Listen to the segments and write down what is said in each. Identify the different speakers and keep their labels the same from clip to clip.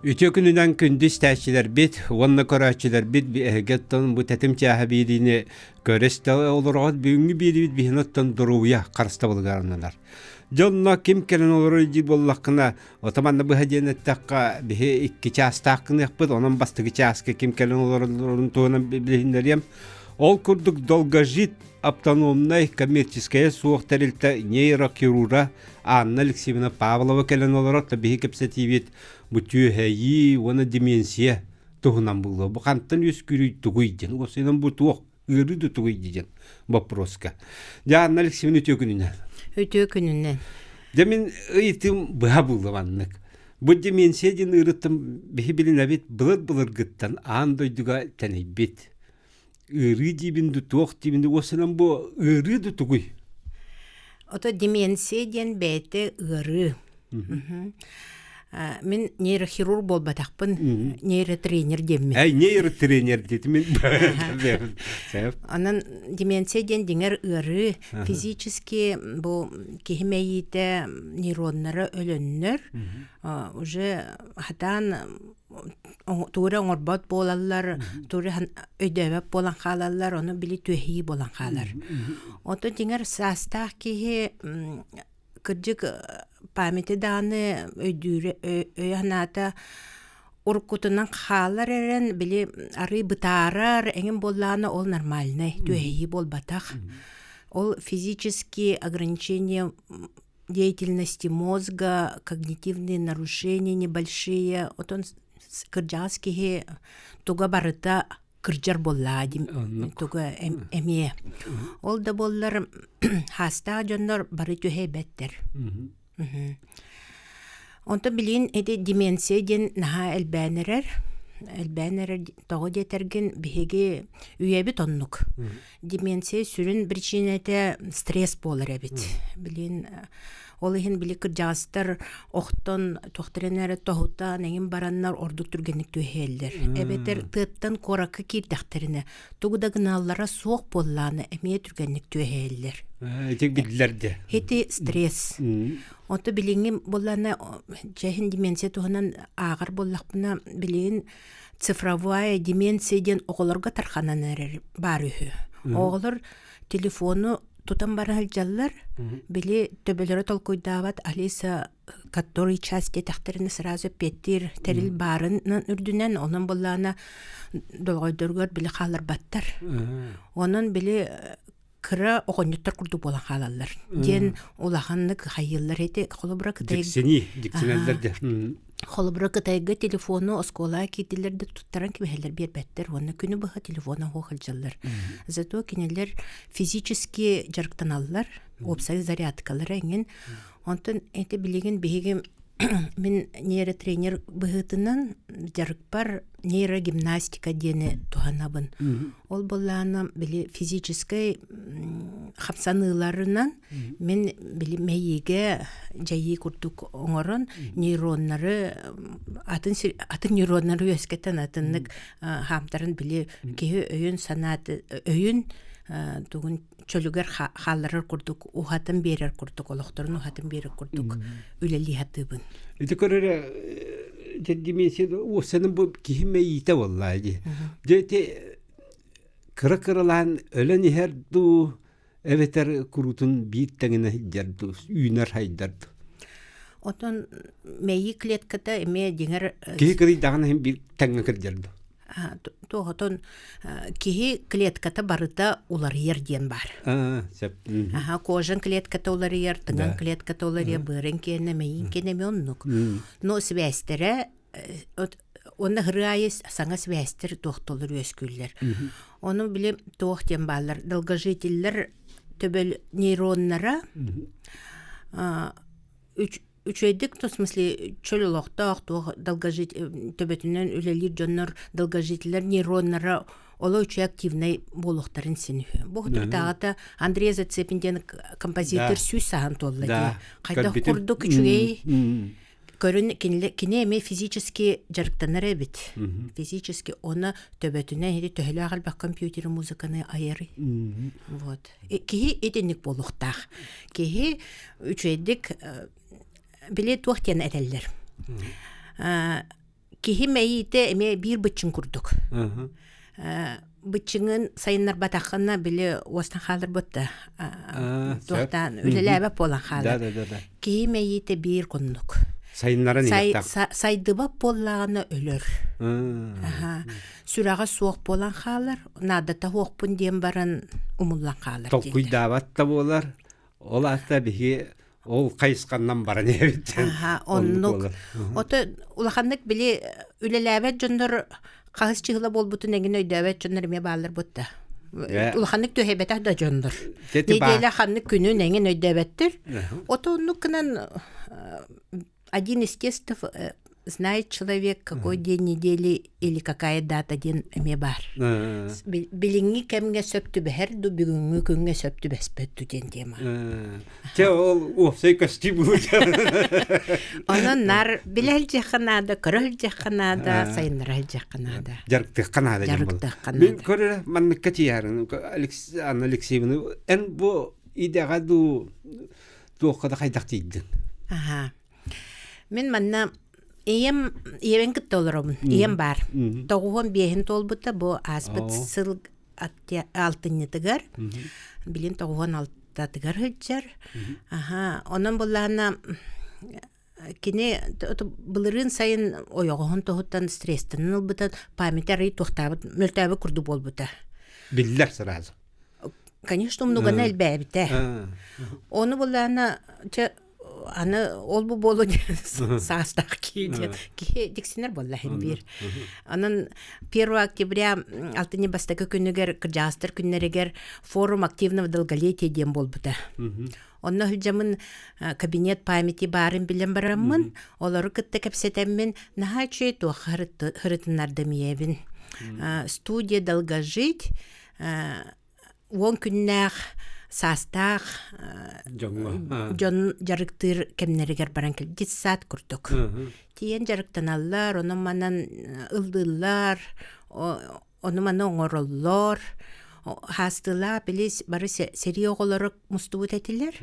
Speaker 1: Үтүө күнүнэн күндү истээччилэрбит уонна көрөөччүлэрбит эһиги оттон бу тэтим чааһа биэриини көрө истэ олороҕут. Бүгүҥҥү биэриибит биһиги оттон доруобуйа харыстабылыгар ананар. Дьонно ким кэлэн олорор дии буоллаххына, ото манна быһа диэн эттэххэ, биһи икки чаастаах гыныахпыт, онон бастакы чааска ким кэлэн олорорун туһунан билиһиннэриэм. Ол курдук долгожит автономнай коммерческайа суох тэрилтэ нейрохирурга Анна Алексеевна Павлова кэлэн олорор, биһи кэпсэтиибит бу түөһэйии уонна деменция туһунан буолуо. Бу хантан үөскүүрүй тугуй диэн, уопсайынан бу туох ыарыы да тугуй диэн боппуруоска. Дьэ, Анна Алексеевна үтүө күнүнэн.
Speaker 2: Үтүө күнүнэн.
Speaker 1: Дьэ, мин ыйытыым быһа буолла маннык. Бу деменция диэн ыарыттан биһи билинэбит былыр-былыргыттан аан дойдуга тэнийбит. Ыарыы диибин да туох диибин да уопсайынан бу ыарыы да тугуй?
Speaker 2: Ото деменция диэн бэйэтэ ыарыы. Мин нейрохирург буолбатахпын, нейротренер диэммин.
Speaker 1: Эй, нейротренер диэтим мин.
Speaker 2: Онон деменция диэн дьиҥэр ыарыы. Физически бу киһи мэйиитэ нейроннара өлөннөр, уже хатаан тугу эрэ оҥорбот буолаллар, тугу эрэ өйдөөбөт буолан хаалаллар, ону били түөһүйүү буолан хаалар. Онтон дьиҥэр саастаах киһи кырдьык памяти даҕаны өйдүүрэ өйө-санаата уруккутунан хаалар эрэн били арыый бытаарар эҥин буоллаҕына ол нормальнай түөһэйии буолбатах. Ол физические ограничения деятельности мозга, когнитивные нарушения небольшие. Отон кырдьаҕас киһи туга барыта кырдьар буоллаа туга эмиэ. Ол да буоллар хаастаах дьоннор бары түһэйбэттэр. Онтон билигин ити деменция диэн наһаа элбээн эрэр. Элбээн эрэр тоҕо диэтэргин биһиги үйэбит оннук. Деменция сүрүн причинэтэ стресс буолар эбит. Билигин ол иһин били кырдьаҕастар охтон туохтарын эрэ тоһутан эҥин бараннар ордук түргэнник түһээллэр. Эбэтэр тыаттан куоракка киирдэхтэринэ тугу да гыналлара суох буоллаҕына эмиэ түргэнник түөһээллэр.
Speaker 1: Ити биллэр дэ.
Speaker 2: Ити стресс. Онто билиҥҥи буоллаҕына дьэһин деменция туһунан ааҕар буоллахпына билигин цифровая деменция диэн оҕолорго тарханан эрэр баар үһү. Оҕолор телефону тутан бара сылдьаллар, били төбөлөрө толкуйдаабат Алиса который час диэтэхтэринэ сразу эппиэттиир тэрил баарынан үрдүнэн онон буоллаҕына долоҕойдоругар били хаалларбаттар. Онон били кыра оҕонньоттор курдук буолан хаалаллар диэн улаханнык хайыыллар ити холобура кытай
Speaker 1: дьиксинии дьиксинэллэр дьэ
Speaker 2: холобура кытайга телефону оскуолаҕа киирдилэр да туттаран кэбиһэллэр биэрбэттэр уонна күнү быһа телефон оһуох сылдьаллар зато кинилэр физически дьарыктаналлар уопсай зарядкалара эҥин онтон ити билигин биһиги Мин нейротренер быһыытынан дьарыкпар нейрогимнастика диэни туһанабын. Ол буоллаҕына били физическэй хамсаныыларынан мин били мэйиигэ дьайыы курдук оҥорон нейроннары атын атын нейроннары үөскэтэн атыннык хаамтаран били киһи өйүн санааты өйүн тугун чөлүгэр хаалларар курдук уһатан биэрэр курдук олохторун уһатан биэрэр курдук үлэлии сатыыбын.
Speaker 1: Ити көрөрө деменция уопсанын бу киһи мэйиитэ буоллаа дии. Дьэ ити кыра-кыралаан өлөн иһэр дуу эбэтэр куруутун биир тэҥинэ сылдьар дуу үүнэр хайдар дуу.
Speaker 2: Отон мэйии клетката эмиэ дьиҥэр
Speaker 1: Киһи кырыйдаҕына иһин биир тэҥҥэ кырдьар дуу.
Speaker 2: Туоһутун киһи клетката барыта уларыйар диэн баар.
Speaker 1: Сөп.
Speaker 2: Аха, кожан клетката уларыйар, тыҥан клетката уларыйар, быарын киэнэ, мэйиин киэнэ эмиэ оннук. Но сибээстэрэ уонна ырыа аайы саҥа сибээстэр туохтулар үөскүүллэр. Ону били туох диэн бааллар, долгожителлэр төбөл нейроннара үчүгэйдик в смысле чөл олохтоох туох долгожить төбөтүнэн үлэлиир дьоннор долгожителлэр нейроннара оло үчүгэй активнай буолуохтарын син үһү. Бу тутааҕыта Андрей Зацепин диэн композитор сүүс саһан туолла дии. Хайдах курдук үчүгэй көрүн кини эмиэ физически дьарыктанар эбит. Физически оны төбөтүнэн ити төһөлөөх элбэх компьютер музыканы айар. Вот. Киһи итинник буолуохтаах. Киһи үчүгэйдик били туох диэн этэллэр. Киһи мэйиитэ эмиэ биир быччыҥ курдук. Быччыҥын сайыннарбатаххына били уостан хааларбыт да туохтаан үлэлээбэт буолан хаалар. Киһи мэйиитэ биир куннук.
Speaker 1: Сайыннаран
Speaker 2: Сайдыбат буоллаҕына өлөр. Сүрэҕэ суох буолан хаалар, наадата суохпун диэн баран умуллан хаалар.
Speaker 1: Толкуйдаабат да буолар. Ол аата биһи ол хайысханнан баран иһэбит.
Speaker 2: Аха, оннук. Ото улаханнык били үлэлээбэт дьоннор хаһыс чыһыла буолбутун эҥин өйдөөбөт дьоннор эмиэ бааллар бутта. Улаханнык түһэбэтэх да дьоннор. Неделя ханнык күнүн эҥин өйдөөбөттөр. Ото оннук гынан один из тестов знает человек, какой день недели или какая дата диэн эмиэ баар. Билиҥҥи кэмҥэ сөп түбэһэр ду, бүгүҥҥү күҥҥэ сөп түбэспэт ду диэн тема.
Speaker 1: Чэ, ол уопсай көстүү буолуо.
Speaker 2: Онон нар билэ сылдьыахха наада, көрө сылдьыахха наада, сайыннара сылдьыахха наада.
Speaker 1: Дьарыктыахха наада диэн
Speaker 2: Дьарыктыахха
Speaker 1: наада. Мин көрөрө манныкка тиийэрин Анна Алексеевна эн бу идэҕэ дуу туохха да хайдах тиийдиҥ?
Speaker 2: Аха. Мин манна ийэм ийэбин кытта олоробун. Ийэм баар. 95-ин туолбута бу ааспыт сыл алтынньытыгар. Билин 96-тыгар сылдьар. Аха. Онон буллаана кини былырыын сайын ойоҕоһун туһуттан стресстэнэн ылбыта память арый туохтаабыт мөлтөөбүт курдук буолбута.
Speaker 1: Биллэр сразу.
Speaker 2: Конечно, умнугана элбээбитэ. Ону буллаана чэ аны ол бу буолу саастаах киһи диэн киһи диксинер буолла иһин биир. Онон 1 октября алтынньы бастакы күнүгэр кырдьаҕастар күннэригэр форум активного долголетия диэн буолбута. Онно сылдьаммын кабинет памяти баарын билэн бараммын, олору кытта кэпсэтэммин наһаа үчүгэй туохха ырытыннардым ийэбин. Студия «Долгожить» уон күннээх саастаах дьон дьарыктыыр кэмнэригэр баран кэл детсад курдук. Тиийэн дьарыктаналлар, онон-манан ыллыыллар, ону-маны оҥороллор. Хаастыылаах били бары сэрии оҕолоро мустубут этилэр.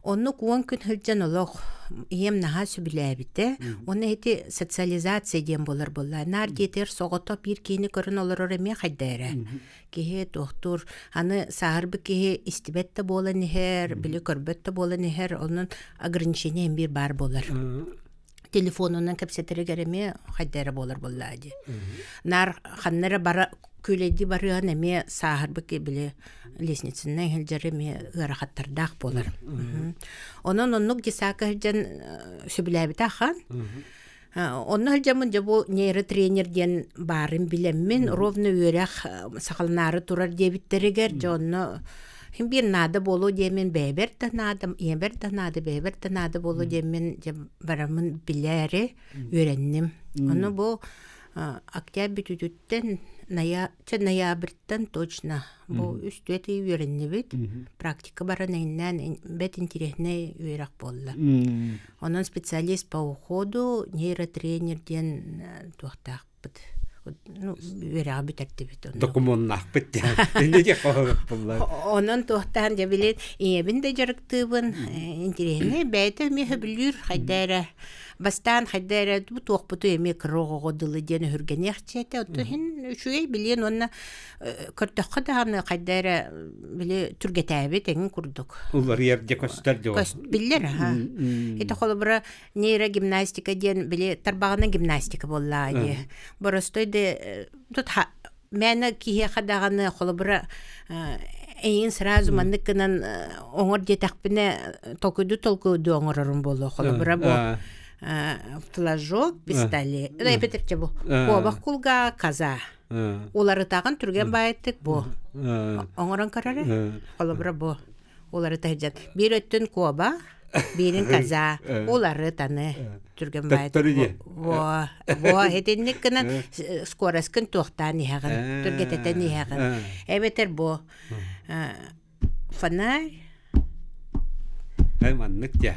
Speaker 2: Оннук уон күн сылдьан олох ийэм наһаа сөбүлээбитэ. Уонна ити социализация диэн буолар буолла. Наар диэтэр соҕотох биир киһини көрөн олорор эмиэ хайда эрэ. Киһи туохтуур аны сааһырбыт киһи истибэт да буолан иһэр, били көрбөт да буолан иһэр, онон ограничение биир баар буолар. Телефонунан кэпсэтэригэр эмиэ хайда эрэ буолар буоллаа дии. Наар ханна эрэ бара күүлэйдии барыан эмиэ сааһырбыт киһи били лестницанан сылдьар эмиэ ыарахаттардаах буолар. Онон оннук десака сылдьан сөбүлээбитэ ахан. Онно сылдьаммын дьэ бу нейротренер диэн баарын билэммин, ровно үөрэх сахаланаары турар диэбиттэригэр дьэ онно Хин биир наада буолуо диэммин бэйэбэр да наада, ийэбэр да наада, бэйэбэр да наада буолуо диэммин дьэ бараммын билээри үөрэнним. Ону бу октябрь бүтүүтүттэн ноя чэ ноябрьтан точно бу үс түөрт ый үөрэннибит. Практика баран иҥнээн бэт интириэһинэй үөрэх буолла. Онон специалист по уходу нейротренер диэн туохтаахпыт ну үөрэҕи бүтэрдибит
Speaker 1: онно. Докумуоннаахпыт диэн. Инники хоһороппуллар.
Speaker 2: Онон туохтаан дьэ били ийэбин да дьарыктыыбын интириэһинэй бэйэтэ эмиэ сөбүлүүр хайда эрэ бастаан хайда эрэ бу туохпутуй эмиэ кыра оҕоҕо дылы диэн өһүргэниэхчэ этэ оттон иһин үчүгэй билиэн уонна көрдөххө даҕаны хайда эрэ били түргэтээбит эҥин курдук
Speaker 1: уларыйар дьэ көстөр дьэ
Speaker 2: биллэр аха ити холобура нейрогимнастика диэн били тарбаҕынан гимнастика буоллаҕа дии боростой да тут мээнэ киһиэхэ даҕаны холобура эйигин сразу маннык гынан оҥор диэтэхпинэ толкуйду толкуйду оҥорорум буолуо холобура бу флажок пистолет эбэтэр бу куобах кулгаа коза уларытаҕын түргэн баайытык бу оҥорон көрөрө холобура бу уларыта сылдьан биир өттүн куоба биирин коза уларытаны түргэн баайытык во во итинник гынан скороскын туохтаан иһэҕин түргэтэтэн иһэҕин эбэтэр бу фонарь
Speaker 1: маннык дьэ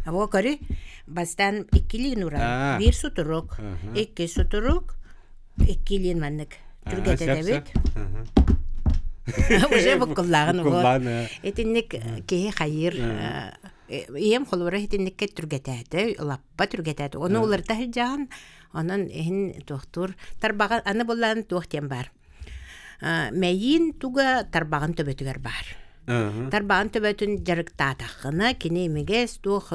Speaker 2: Во көрү бастаан иккилиин уран биир сутурук икки сутурук иккилиин маннык түргэтэтэбит уже буккуллааҕын вот итинник киһи хайыыр. Ийэм холобура итинниккэ түргэтээтэ, лаппа түргэтээтэ. Ону уларыта сылдьаҕын, онон иһин туохтуур тарбаҕа аны буллаан туох диэн баар. Мэйиин туга тарбаҕын төбөтүгэр баар. Тарбаҕын төбөтүн дьарыктаатаххына, кини имигэс туох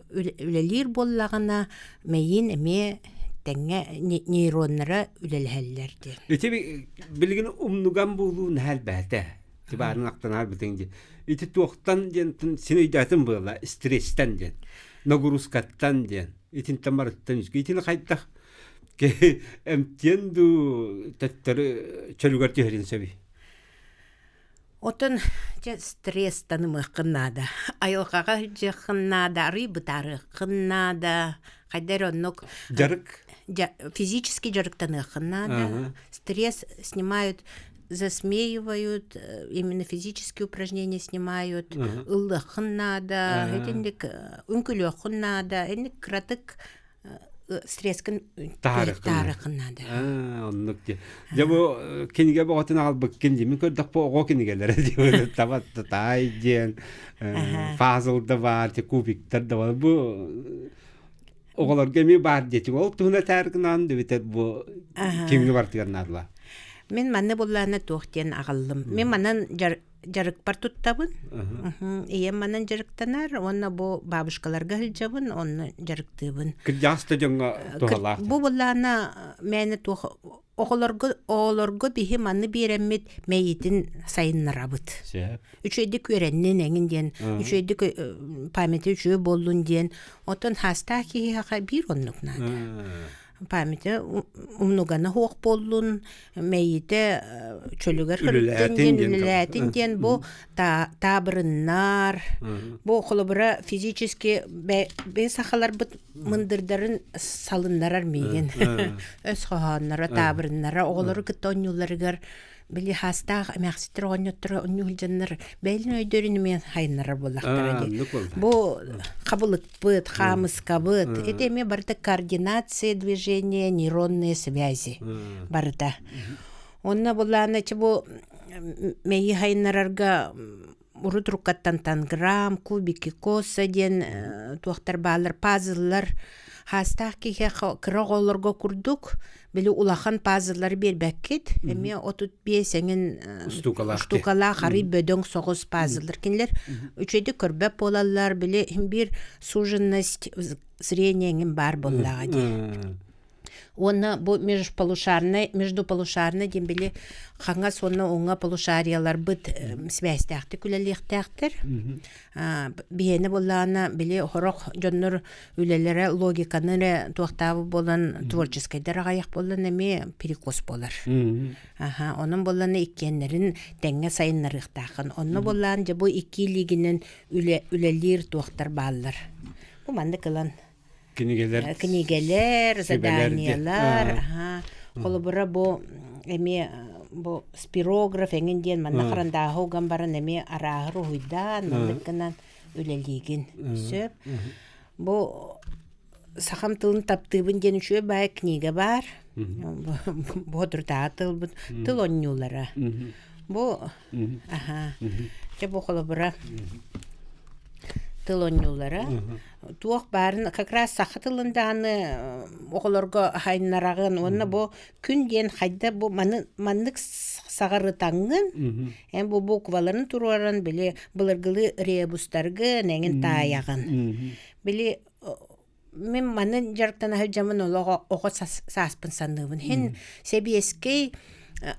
Speaker 2: үлэлиир буоллаҕына, мэйиин эмиэ тэҥҥэ нейроннара үлэлэһэллэр диэн.
Speaker 1: Ити билигин умнуган буолуу наһаа элбээтэ. Тибаарын ахтанаар бытыҥ диэн. Ити туохтан диэн син өйдөөтүм буолла, стресстэн диэн, нагрузкаттан диэн, итинтэн барыттан итини хайдах эмтиэн дуу төттөрү чөлүгэр түһэрин сөбүй?
Speaker 2: Отон дьэ стресстанымыаххын наада. Айылҕаҕа сылдьыаххын наада, арыый бытаарыаххын наада. Хайда эрэ оннук
Speaker 1: Дьарык?
Speaker 2: Физически дьарыктаныаххын наада. Стресс снимают засмеивают, именно физические упражнения снимают, ыллыаххын наада, итинник үҥкүлүөххүн наада, инник кыратык стресскин таарыххын наада.
Speaker 1: Оннук дии. Дьэ бу кинигэ бөҕөтүн аҕалбыккын дии. Мин көрдөхпө оҕо кинигэлэрэ дии. Таба таай диэн, пазл да баар, кубиктар да бар. Бу оҕолорго эмиэ баар диэтиҥ. Ол туһуна этээр гынан эбэтэр бу кимҥэ бартыгар наадала?
Speaker 2: Мин манны буллаана туох диэн аҕаллым. Мин манан дьарыкпар туттабын. Ийэм манан дьарыктанар уонна бу бабушкаларга сылдьабын, онно дьарыктыыбын.
Speaker 1: Кырдьаҕас да дьоҥҥо туһалаах.
Speaker 2: Бу буллаана мээнэ туох оҕолорго оҕолорго биһи манны биэрэммит мэйиитин сайыннарабыт. Үчүгэйдик үөрэннин эҥин диэн, үчүгэйдик памяти үчүгэй буоллун диэн. Оттон хаастаах киһиэхэ биир оннук наада. Памяти умнугана суох буоллун, мэйиитэ чөлүгэр сырыттын диэн, үлэлээтин диэн бу таабырыннар, бу холобура физически бэйэ сахаларбыт мындырдарын салыннарар миигин. Өс хоһоонноро, таабырыннара оҕолору кытта оонньуулларыгар били хаастаах эмээхситтэр оҕонньотторо оонньуу сылдьаннар бэйэлэрин өйдөрүн эмиэ хайыннарар буоллахтара дии. Бу хабылыкпыт, хаамыскабыт, это эмиэ барыта координация движения, нейронные связи барыта. Онно булаана бу мэйи хайыннарарга урут рукаттан танграм, кубики коса диэн туохтар бааллар, пазллар хаастаах киһиэхэ кыра оҕолорго курдук били улахан пазллары биэрбэккит эмиэ 35 эҥин штукалаах арый бөдөҥ соҕус пазллар кинилэр үчүгэйдик көрбөт буолаллар били биир суженность зрения эҥин баар буоллаҕа дии Уонна бу межполушарнай, междуполушарнай диэн били хаҥас уонна уҥа полушарияларбыт сибээстээхтик үлэлиэхтээхтэр. Биһиэнэ буоллаҕына били сорох дьоннор үлэлэрэ логиканы эрэ туохтаабыт буолан творческайдар аҕайах буолан эмиэ перекос буолар. Аха, онон буоллаҕына иккиэннэрин тэҥҥэ сайыннарыахтааххын. Онно буоллаҕына дьэ бу икки илиигинэн үлэ үлэлиир туохтар бааллар. Бу маннык ылан
Speaker 1: кинигэлэр
Speaker 2: кинигэлэр, заданиелар, аха. Холобура бу эмиэ бу спирограф эҥин диэн манна харандааһы уган баран эмиэ арааһы уруһуйдаан маннык гынан үлэлиигин. Сөп. Бу сахам тылын таптыыбын диэн үчүгэй баай книга баар. Боотуртааҕы тылбыт тыл оонньуулара. Бу аха. Дьэ бу холобура тыл оонньуулара. Туох баарын как раз саха тылын даҕаны оҕолорго хайыннараҕын уонна бу күн диэн хайда бу маны маннык саҕарытаҥҥын эн бу букваларын туруоран били былыргылыы ребустаргын эҥин таайаҕын. Били мин манан дьарыктана сылдьаммын олох оҕо сааспын саныыбын. Һин сэбиэскэй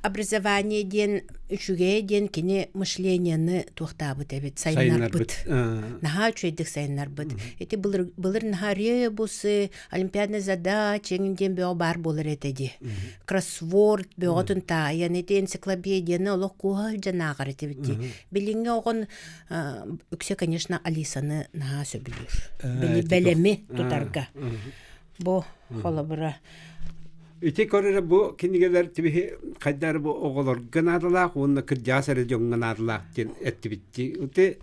Speaker 2: образование диэн үчүгэйэ диэн кини мышленияны туохтаабыт эбит, сайыннарбыт. Наһаа үчүгэйдик сайыннарбыт. Ити былыр, былыр наһаа ребусы, олимпиадные задачи диэн бөҕө баар буолар этэ дии. Кроссворд бөҕөтүн таайан, ити энциклопедияны олох куоһа сылдьан ааҕар этибит дии. Билиҥҥи оҕон үксэ, конечно, Алисаны наһаа сөбүлүүр. Били бэлэми тутарга. Бу холобура.
Speaker 1: Ити көрөрө бу кинигэлэр тибиһи хайдары бу оҕолорго наадалаах уонна кырдьаҕас эрэ дьоҥҥо наадалаах диэн эттибитти. Ити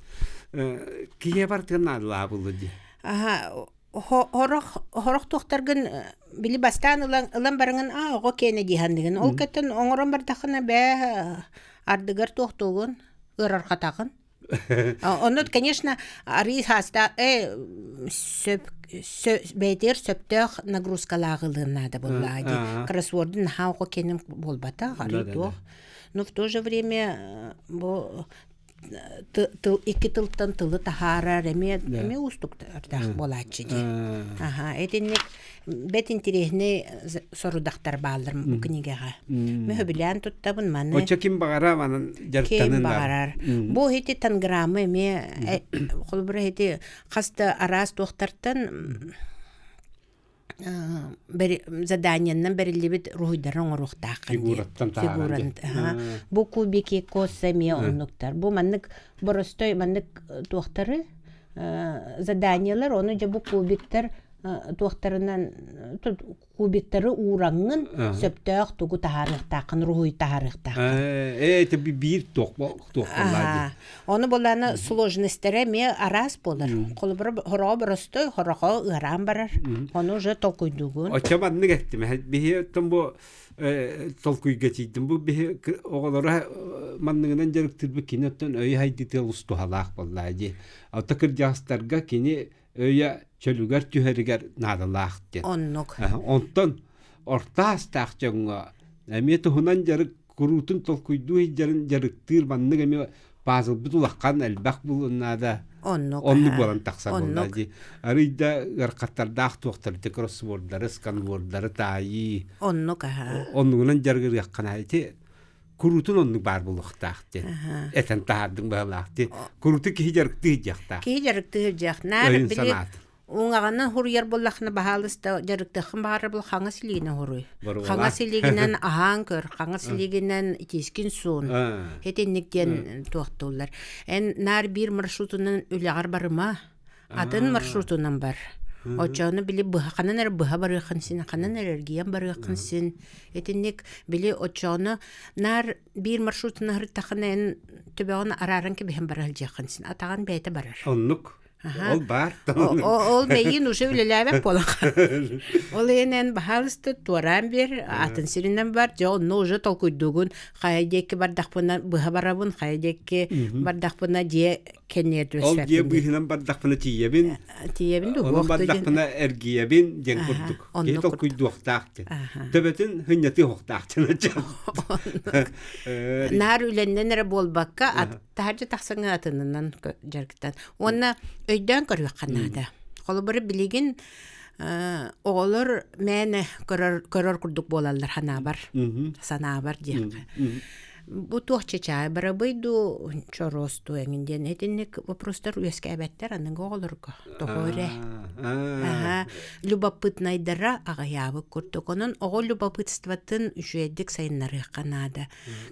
Speaker 1: киһи барытыгар наадалаах булла дии.
Speaker 2: Аха, хорох хорох туохтаргын били бастаан ылан ылан бараҥын аа оҕо киэнэ дии санныгын. Ол кэттэн оҥорон бардаххына бээ ардыгар туохтуугун ыарарҕатаҕын. Онно, конечно, арыы хааста сөп бэйэтигэр сөптөөх нагрузкалааҕылыын наада буоллаҕа дии. Кроссворду наһаа оҕо кэннин буолбатах, арыы туох. Но в то же время бу тыл икки тылтан тылы таһаарар эмиэ эмиэ уустуктардаах буолааччы дии. Аха, итинник бэт интириэһинэй сорудахтар бааллар бу кинигэҕэ. Мөһөбүлээн туттабын маны.
Speaker 1: Оччо ким баҕара манан дьарыктанын
Speaker 2: Ким баҕарар. Бу ити танграмма эмиэ холобура ити хас да араас туохтартан заданиеннан бэриллибит уруһуйдары оҥоруохтааххын
Speaker 1: Фигураттан
Speaker 2: фигуран бу кубики коса эмиэ оннуктар. Бу маннык боростой маннык туохтары заданиелар ону дьэ бу кубиктар туохтарынан кубиктары уураҥҥын сөптөөх тугу таһаарыахтааххын уруһуй таһаарыахтааххын
Speaker 1: Э, это биир туох туох буоллаа
Speaker 2: Ону булана сложностьтара эмиэ араас буолар. Холобура, хороҕо боростой, хороҕо ыараан барар. Ону уже толкуйдуугун.
Speaker 1: Оччо маннык эттим. Биһи оттон бу толкуйга тиийдим. Бу биһи оҕолоро манныгынан дьарыктыырбыт кини оттон өйө хайдытыа устуһалаах буоллаа дии. Оттон кырдьаҕастарга кини өйө чөлүгэр түһэригэр наадалаах диэн.
Speaker 2: Оннук.
Speaker 1: Онтон орто аастаах дьоҥҥо эмиэ туһунан дьарык куруутун толкуйдуу сылдьарын дьарыктыыр маннык эмиэ пазлбыт улахан элбэх булун наада.
Speaker 2: Оннук.
Speaker 1: Оннук буолан тахсар буолла дии. Арыйда ыархаттардаах туохтар кроссвордары, сканвордары таайыы.
Speaker 2: Оннук аха.
Speaker 1: Оннугунан дьарыгырыаххына ити куруутун оннук баар буолуохтаах диэн этэн таһаардыҥ быһалаах дии. Куруутун киһи дьарыктыы сылдьыахтаах.
Speaker 2: Киһи дьарыктыы сылдьыах. Наар
Speaker 1: Өйүн
Speaker 2: били
Speaker 1: санаатын.
Speaker 2: уҥаҕынан хуруйар буоллаххына баһаалыста дьарыктыаххын баҕарар буол хаҥас илиинэн хуруй.
Speaker 1: Боруобалаа.
Speaker 2: Хаҥас илиигинэн аһаан көр, хаҥас илиигинэн итиискин суун. Итинник диэн туохтууллар. Эн наар биир маршрутунан үлэҕэр барыма. Атын маршрутунан бар. Оччону били быһа ханан эрэ быһа барыаххын син, ханан эрэ эргийэн барыаххын син. Итинник били оччону наар биир маршрутунан сырыттаххына эн төбөҕүн арааран кэбиһэн бара сылдьыаххын син. Атаҕын бэйэтэ барар.
Speaker 1: Оннук. Ол баар.
Speaker 2: Ол мэйиин уже үлэлээбэт буолан Ол иһин эн баһаалыста туораан биэр, атын сиринэн бар, дьэ онно уже толкуйдуугун, хайа диэки бардахпына быһа барабын, хайа диэки бардахпына дьиэ кэнниэр
Speaker 1: Ол дьиэ быыһынан бардахпына тиийэбин,
Speaker 2: тиийэбин дуу,
Speaker 1: онон бардахпына эргийэбин диэн курдук. Киһи толкуйдуохтаах диэн. Төбөтүн хынньатыы оһохтаах диэн.
Speaker 2: Наар үлэннэн эрэ буолбакка, таһырдьа тахсаҥҥа атынынан дьарыктан. Уонна өйдөөн көрүөххэ наада. Холобура, билигин оҕолор мээнэ көрөр, көрөр курдук буолаллар ханаабар, санаабар диэххэ. Бу туох чычаай барабый дуу, чороос дуу эҥин диэн итинник вопростар үөскээбэттэр аныгы оҕолорго. Тоҕо эрэ. Аха. Любопытнайдара аҕыйаабыт курдук. Онон оҕо любопытствотын үчүгэйдик сайыннарыахха наада.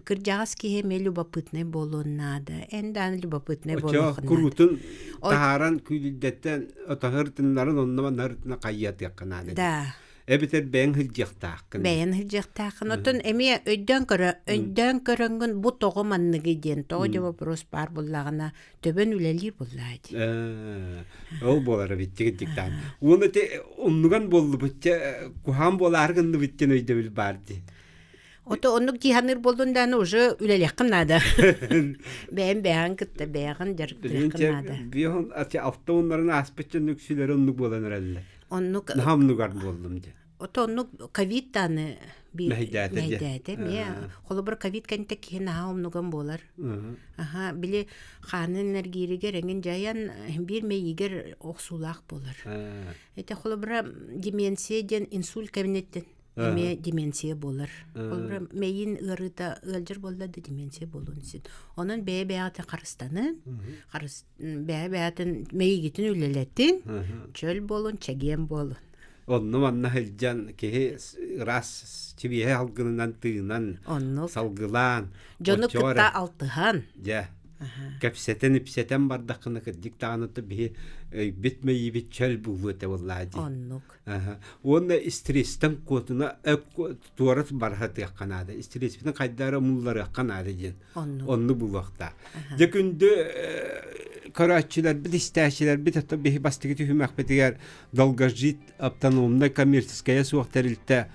Speaker 2: Кырдьаҕас киһи эмиэ любопытнай буолуон наада. Эн даҕаны любопытнай
Speaker 1: буолуоххун наада. Куруутун таһааран күүлүйдэттэн отоһыртыннарын онно манна хайыатыахха наада.
Speaker 2: Да.
Speaker 1: Эбэтэр бэйэҥ сылдьыахтааххын.
Speaker 2: Бэйэн сылдьыахтааххын. Оттон эмиэ өйдөөн көрө, өйдөөн көрөҥҥүн бу тоҕо манныгый диэн, тоҕо диэн вопрос баар буллаҕына, төбөн үлэлиир буллаа дии.
Speaker 1: Ол буолар эбит диктаан. Уонна те оннуган буоллубут куһаан буолаары гынныбыт диэн өйдөбүл баар дии.
Speaker 2: Ото оннук дии саныыр буоллун даҕаны уже үлэлиэххин наада. Бэйэм бэйэҕин кытта бэйэҕин дьарыктыаххын наада.
Speaker 1: Биһон алта уоннарын ааспыт дьон үксүлэрэ оннук буолан эрэллэр.
Speaker 2: Оннук
Speaker 1: Наһаа оннугар буоллум дии.
Speaker 2: Ото оннук ковид дааны
Speaker 1: Мэһэйдээтэ
Speaker 2: мэһэйдээтэ эмиэ. Холобур ковид кэнтэ киһи наһаа умнуган буолар. Аха, били хаанын эргииригэр эҥин дьайан биир мэйиигэр охсуулаах буолар. Ити холобура деменция диэн инсульт кэбиниттэн эмиэ деменция буолар. Холобура мэйиин ыарыыта ыалдьар буолла да деменция буолуон син. Онон бэйэ-бэйэҕитин харыстанын, харыс бэйэ-бэйэтин мэйиигитин үлэлэтин, чөл буолун, чэгиэн буолун.
Speaker 1: Онно манна сылдьан киһи ыраас сибиэһэй алгынынан тыынан,
Speaker 2: Оннук.
Speaker 1: салгылаан,
Speaker 2: Дьону кытта алтыһан.
Speaker 1: Дьэ, кэпсэтэн-ипсэтэн бардаххына кырдьык даҕаны биһи өйбүт мэйиибит чөл буолуо этэ буоллаа дии.
Speaker 2: Оннук.
Speaker 1: Уонна истириэстэн куотуна туора барыһатыахха наада. Истириэспитин хайда эрэ умулларыахха наада диэн. Онну булуохтаах. Дьэ күндү көрөөччүлэрбит, истээччилэрбит ото биһи бастакы түһүмэхпитигэр Долгожит автономнай коммерческая суох тэрилтэ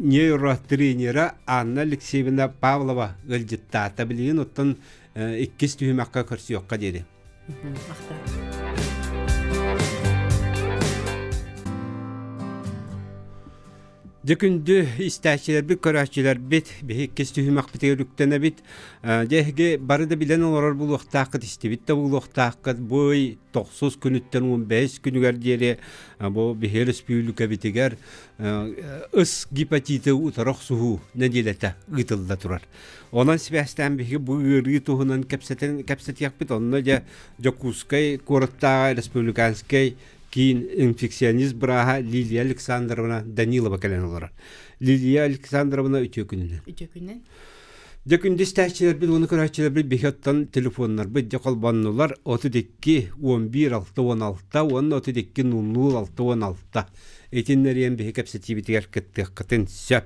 Speaker 1: нейротренера Анна Алексеевна Павлова ыалдьыттаата. Билигин оттон Иккис түһүмэххэ көрсүөххэ диэри.
Speaker 2: Махтал.
Speaker 1: Дьэ күндү истээччилэрбит, көрөөччүлэрбит, биһи иккис түһүмэхпитигэр үктэнэбит. Дьэ эһиги бары да билэн олорор буолуохтааххыт, истибит да буолуохтааххыт. Бу ый тохсус күнүттэн 15 күнүгэр диэри бу биһи өрөспүүбүлүкэбитигэр ыс гепатиты утары охсуһуу нэдиэлэтэ ыытылла турар. Онон сибээстээн биһиги бу ыарыы туһунан кэпсэтэн кэпсэтиэхпит. Онно дьэ Дьокуускай куораттааҕы республиканскай киин инфекционист бырааһа Лилия Александровна Данилова кэлэн олорор. Лилия Александровна үтүө күнүнэн.
Speaker 3: Үтүө күнүнэн.
Speaker 1: Дьэ күндү истээччилэрбит уонна көрөөччүлэрбит биһи оттон телефоннарбыт дьэ холбоннулар 32 11 66 уонна 32 00 66 итиннэриэн биһи кэпсэтиибитигэр кыттыаххытын сөп.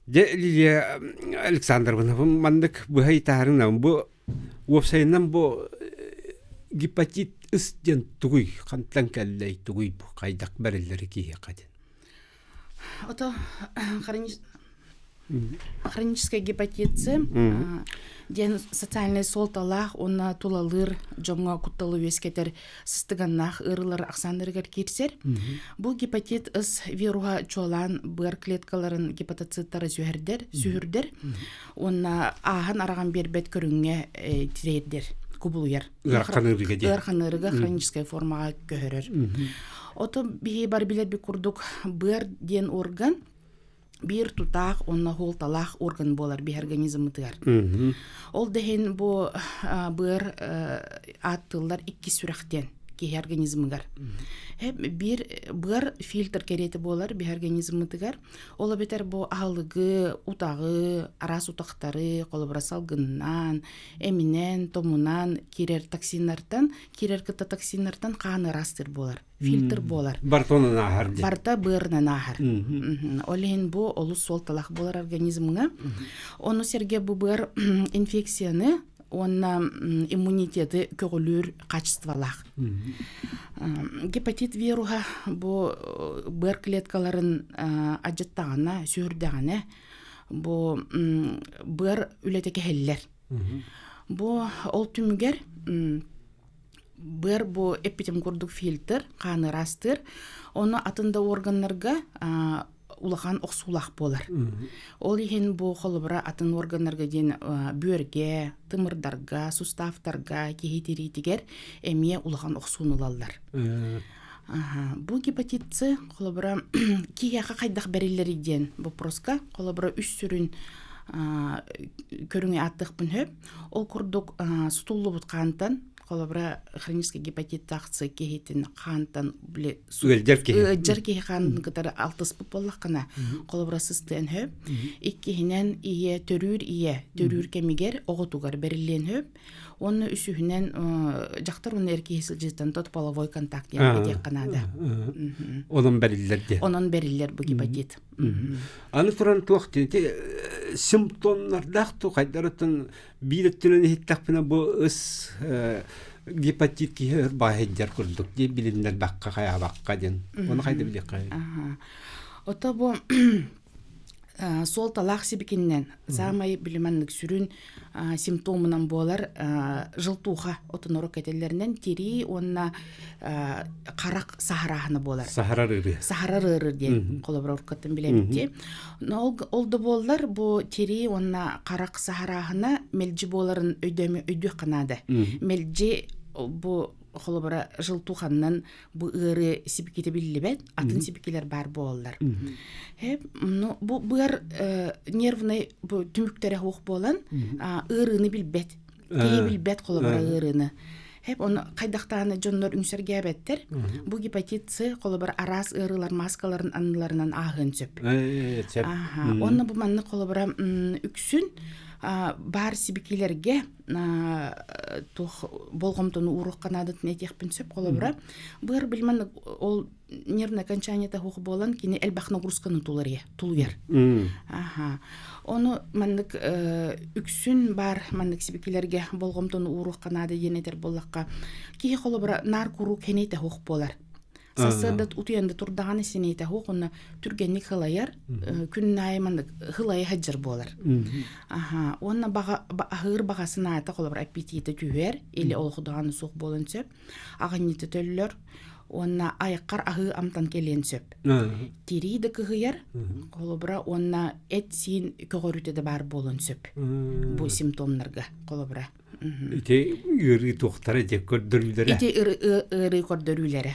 Speaker 1: Дьэ Лилия Александровна маннык быһа итаарынан бу Уопсайынан бу гепатит ыс диэн тугуй, хантан кэллэй, тугуй бу, хайдах бэриллэр киһиэхэ диэн?
Speaker 3: Ото хроническай гепатит С диэн социальнай суолталаах уонна тулалыыр дьоҥҥо кутталы үөскэтэр сыстыганнаах ыарыылар ахсааннарыгар киирсэр. Бу гепатит С вируһа чуолаан быар клеткаларын гепатоциттары сүһэрдэр, сүһүрдэр уонна ааһан араҕан биэрбэт көрүҥҥэ тириэрдэр, кубулуйар.
Speaker 1: Ыарахан ыарыыга диэн.
Speaker 3: Ыарахан ыарыыга хроническай формаҕа көһөрөр. Ото биһи бар билэрбит курдук быар диэн орган биир тутаах уонна хуолталаах орган буолар биһи организммытыгар. Ол да иһин бу быар ааттыыллар икки сүрэх диэн киһи организмыгар. Биир быар фильтр кэриэтэ буолар биһи организммытыгар. Ол эбэтэр бу аһылыгы, утаҕы, араас утахтары, холобура салгыннаан, эминэн, томунан киирэр токсиннартан, киирэр кытта токсиннартан хаан ыраастыыр буолар. Фильтр буолар.
Speaker 1: Бартонан ааһар дии.
Speaker 3: Барта быарынан ааһар. Ол иһин бу олус суолталаах буолар организмҥа. Ону сэргэ бу быар инфекцияны уонна иммунитеты көҕүлүүр качестволаах. Гепатит вируһа бу быар клеткаларын адьыттаҕына, сүһүрдэҕинэ бу быар үлэтэ кэһиллэр. Бу ол түмүгэр быар бу эппитим курдук фильтр, хааны ыраастыыр. Ону атын да органнарга улахан охсуулаах буолар. Ол иһин бу холобура атын органнарга диэн бүөргэ, тымырдарга, суставтарга, киһи тириитигэр эмиэ улахан охсууну ылаллар. Бу гепатит С холобура киһиэхэ хайдах бэриллэрий диэн вопроска холобура үс сүрүн көрүҥү ааттыахпын сөп. Ол курдук сутуллубут хаантан холобура хронический гепатиттаах киһитин хаантан били
Speaker 1: ыалдьар киһи
Speaker 3: ыалдьар киһи хаанын кытары алтыспыт буоллаххына холобура сыстыан сөп иккиһинэн ийэ төрүүр ийэ төрүүр кэмигэр оҕотугар бэриллиэн сөп уонна үсүһүнэн дьахтар уонна эр киһи сылдьыытын тот половой контакт диэн этиэххэ наада
Speaker 1: онон бэриллэр диэн
Speaker 3: онон бэриллэр бу гепатит
Speaker 1: аны туран туох симптомнардаах ту хайдарыттан Биир өттүнэн иһиттэхпинэ бу ыс гепатит киһи өр баайдьар курдук дии билиннэрбэххэ хайаабакка диэн. Ону хайда билиэххэ?
Speaker 3: Ото бу суолталаах сибикиннэн саамай билиманнык сүрүн симптомунан буолар желтуха отонору кэтэллэринэн тирии уонна харах саһарааһына буолар.
Speaker 1: Саһарар ыарыы.
Speaker 3: Саһарар ыарыы диэн холобура уруккаттан билэбит Ол, ол да буоллар бу тирии уонна харах саһарааһына мэлдьи буоларын өйдөөмө өйдүөххэ наада. Мэлдьи бу холобура желтуханнан бу ыарыы сибикитэ биллибэт, атын сибикилэр баар буолаллар. Ну, бу быар нервный бу түмүктэрэ суох буолан ыарыыны билбэт. Киһи билбэт холобура ыарыыны. Хэп ону хайдахтааны дьоннор үҥсэргээбэттэр. Бу гепатит С холобура араас ыарыылар маскаларын анныларынан ааһыан сөп.
Speaker 1: Сөп.
Speaker 3: Онно бу маннык холобура үксүн баар сибикилэргэ туох болҕомтону ууруохха наадатын этиэхпин сөп холобура. Быар билмэн ол нервное окончаниета суох буолан кини элбэх нагрузканы тулуйар. Аха. Ону маннык үксүн баар маннык сибикилэргэ болҕомтону ууруохха наада диэн этэр буоллахха, киһи холобура наар куруук хэнэйтэ суох буолар. Сарсыарда утуйан да турдаҕына синиэтэ суох уонна түргэнник хылайар, күн аайы маннык хылайа сылдьар буолар. Аха, уонна баҕа аһыыр баҕа санаата холобур аппетита түһэр или олох даҕаны суох буолуон сөп. Аҕынньыта төллөр уонна айаххар аһыы амтан кэлиэн сөп. Тирии да кыһыйар, холобура уонна эт-сиин көҕөрүүтэ да баар буолуон сөп. Бу симптомнарга холобура.
Speaker 1: Ити ыарыы туохтара дьэ көрдөрүүлэрэ.
Speaker 3: Ити ыарыы көрдөрүүлэрэ.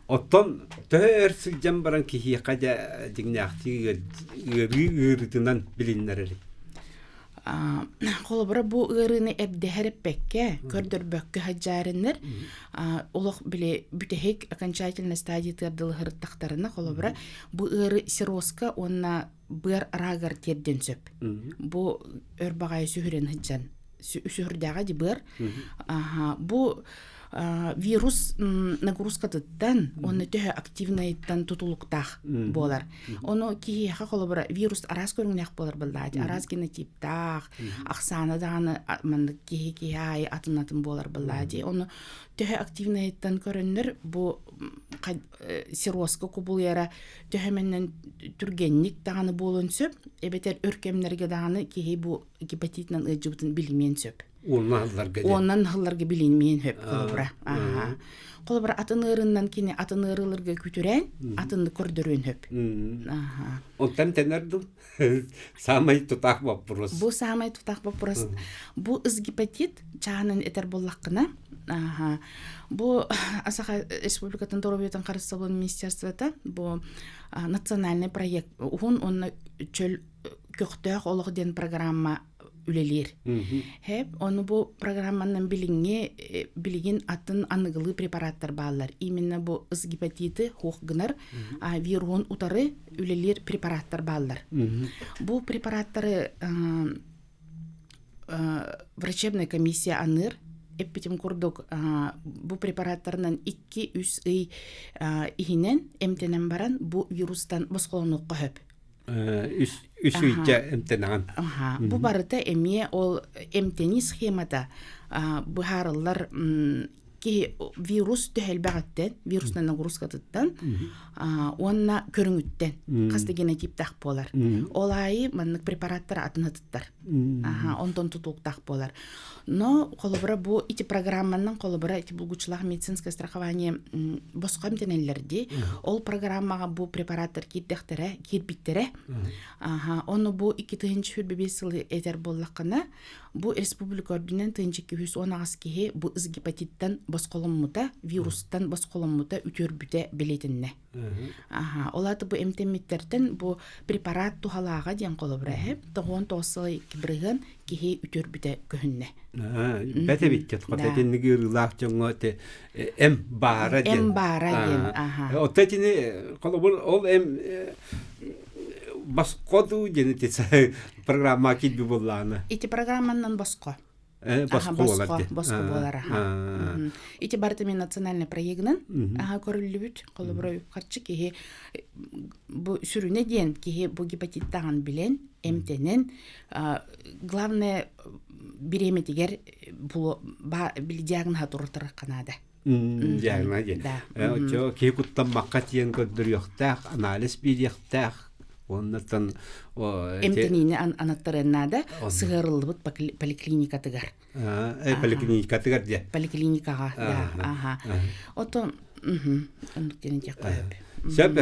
Speaker 1: Оттон төһө өр сылдьан баран киһиэхэ дьэ дьиҥнээхтии ыарыы ыарыытынан билиннэрэрий?
Speaker 3: Холобура бу ыарыыны эрдэһэр эппэккэ, көрдөрбөккө сылдьаарыннар олох били бүтэһик окончательной стадиятыгар дылы сырыттахтарына холобура бу ыары cirrозка уонна быар араагар тиэрдиэн сөп. Бу өр баҕайы сүһүрэн сылдьан сүһүрдээҕэ ди быар. Бу вирус нагрузкатыттан уонна төһө активнайыттан тутулуктаах буолар. Ону киһиэхэ холобура вирус араас көрүҥнээх буолар быллаати, араас генотиптаах, ахсаана даҕаны маннык киһи киһи аайы атын-атын буолар быллаати. Ону төһө активнайыттан көрөннөр бу cirrозка кубулуйара төһөмөннөн түргэнник даҕаны буолуон сөп, эбэтэр өр кэмнэргэ даҕаны киһи бу гепатитынан ыалдьыбытын билимиэн сөп.
Speaker 1: Уонна аһылларга
Speaker 3: Уоннан аһылларга билимиэн сөп холобура. Аха. Холобура атын ыарыынан кини атын ыарыыларга күтүрээн, атынны көрдөрүөн сөп. Аха.
Speaker 1: Онтон тэнэр дуу? Саамай тутаах боппуруос.
Speaker 3: Бу саамай тутаах боппуруос. Бу ыс гепатит чааһынан этэр буоллаххына, аха, бу Саха Республикатын доруобуйатын харыстабылын министерствота бу национальный проект уһун уонна чөл көхтөөх олох диэн программа үлэлиир. Хэп, ону бу программанан билиҥҥи билигин атын аныгылыы препараттар бааллар. Именно бу ыс гепатиты хуох гынар вируһун утары үлэлиир препараттар бааллар. Бу препараттары врачебная комиссия аныыр. Эппитим курдук, бу препараттарынан 2-3 ый иһинэн эмтэнэн баран бу вирустан босхолонуохха сөп.
Speaker 1: Үс үс ыйга эмтэнэҕин.
Speaker 3: Бу барыта эмиэ ол эмтэнии схемата быһаарыллар киһи вирус төһө элбэҕиттэн, вирусная нагрузкатыттан уонна көрүҥүттэн хас да генотиптаах буолар. Ол аайы маннык препараттар атын атыттар. Онтон тутулуктаах буолар. Но холобура бу ити программанан холобура ити булгуччулаах медицинское страхование босхо эмтэнэллэр дии. Ол программаҕа бу препараттар киирдэхтэрэ, киирбиттэрэ. Аха, ону бу 2025 сылы этэр буоллаххына, бу республика үрдүнэн 1218 киһи бу ыс гепатиттан босхоломмута, вирустан босхоломмута үтүөрбүтэ билетиннэ. Аха, ол аата бу эмтэммиттэртэн бу препарат туһалааҕа диэн холобура эһэ 99 сыл бырыһыан киһи үтүөрбүтэ көһүннэ.
Speaker 1: Бэт эбит хото итинник ыарыылаах дьоҥҥо те эм баара диэн.
Speaker 3: Эм баара диэн, аха.
Speaker 1: Отто итини холобур ол эм босхо дуу диэн ити программа киирби буоллаҕына.
Speaker 3: Ити программанан босхо.
Speaker 1: Босхо буолар дии.
Speaker 3: Босхо буолар, аха. Ити барыта мен национальный проегынан аха көрүллүбүт. Холобура үп-харчы киһи бу сүрүнэ диэн киһи бу гепатиттааҕын билэн, эмтэнэн, главное бириэмэтигэр били диагноһа туруортарыахха наада.
Speaker 1: Диагноз диэн. Оччо киһи куттаммакка тиийэн көрдөрүөхтээх, анализ биэриэхтээх, Оннуттан
Speaker 3: эмтэниини анаттарыан наада сыһыарыллыбыт поликлиникатыгар.
Speaker 1: Поликлиникатыгар диэ.
Speaker 3: Поликлиникаҕа, да, аха. Отон оннук диэн этиэххэ сөп.
Speaker 1: Сөп,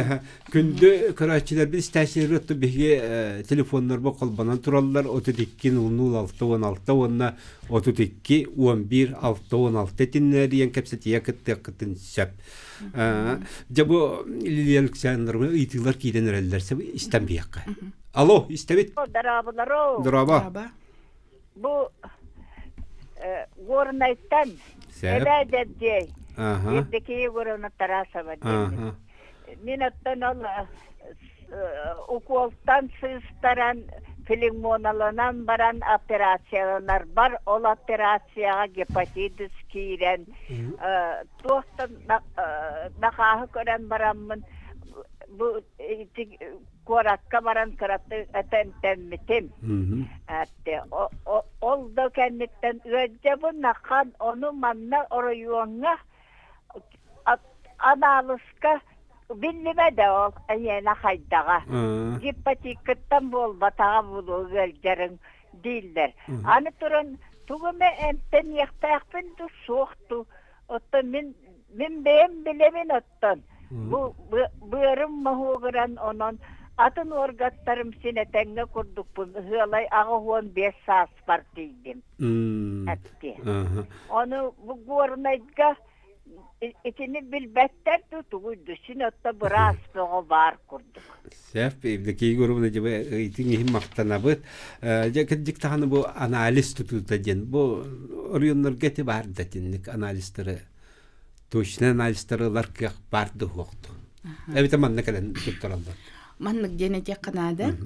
Speaker 1: күндү көрөөччүлэрбит, истээччилэрбит биһиги телефоннарбыт холбонон тураллар 32 00 616 уонна 32 11 616 итиннэрийэн кэпсэтиигэ кыттыаххытын сөп. Дьэ бу Лилия Александровна ыйытыылар киирэн эрэллэр истэн биһиэххэ. Алло, истэбит.
Speaker 4: Дорооболору.
Speaker 1: Дорообо.
Speaker 4: Бу Горнайтан Эбээ Дьэбдьиэй Евдокия Егоровна Тарасова диэн. Мин оттон ол укуолтан сыыстаран флегмоналанан баран операцияланарбар ол операцияҕа гепатитис киирэн туохтан нахааһы көрөн бараммын бу ити куоракка баран кыратык этэмтэммитим. Ол да кэнниттэн ыалдьабын ахан ону манна оройуоҥҥа. Анаалыска биллибэтэ ол эйиэнэ хайдаҕа. Гепатиккыттан буолбатаҕа буолуо ыалдьарыҥ дииллэр. Аны туран тугу эмэ эмтэниэхтээхпин дуу, суох дуу. Оттон мин мин бэйэм билэбин оттон. Бу быарым моһуогуран онон атын уоргаттарым син этэҥҥэ курдукпун ыһыалай 85 сааспар тиийдим. Эппиэ. Ону бу Горнайга итини билбэттэр дуу тугуй дуу син отто быраас бөҕө баар курдук.
Speaker 1: Сөп, Евдокия Егоровна дьэ ыйытыҥ иһин махтанабыт. Дьэ кырдьык даҕаны бу анализ тутуута диэн бу оройуоннарга ити баар да итинник анализтары точный анализтары ылар кыах баар да суохту. Эбэтэ манна кэлэн туттараллар.
Speaker 3: Маннык диэн этиэххэ наада.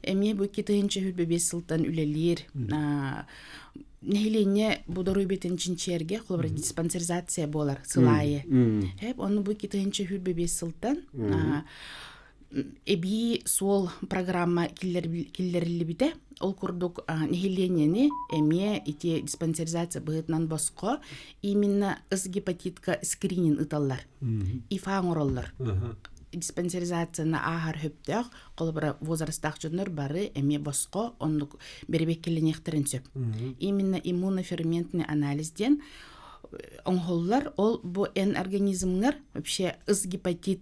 Speaker 3: Эмиэ бу 2025 сылтан үлэлиир нэһилиэнньэ бу доруобуйатын чинчийэргэ холобура диспансеризация буолар сыл аайы. Эп ону бу 2025 сылтан эбии суол программа киллэриллибитэ. Ол курдук нэһилиэнньэни эмиэ ити диспансеризация быһыытынан босхо именно ыс гепатитка скрининг ыыталлар. ИФА оҥороллор. Диспансеризацияны ааһар сөптөөх, холобура возрастаах дьоннор бары эмиэ босхо оннук бэрэбиэркэлэниэхтэрин сөп. Именно иммуноферментный анализ диэн оҥоһуллар. Ол бу эн организмҥар вообще ыс гепатит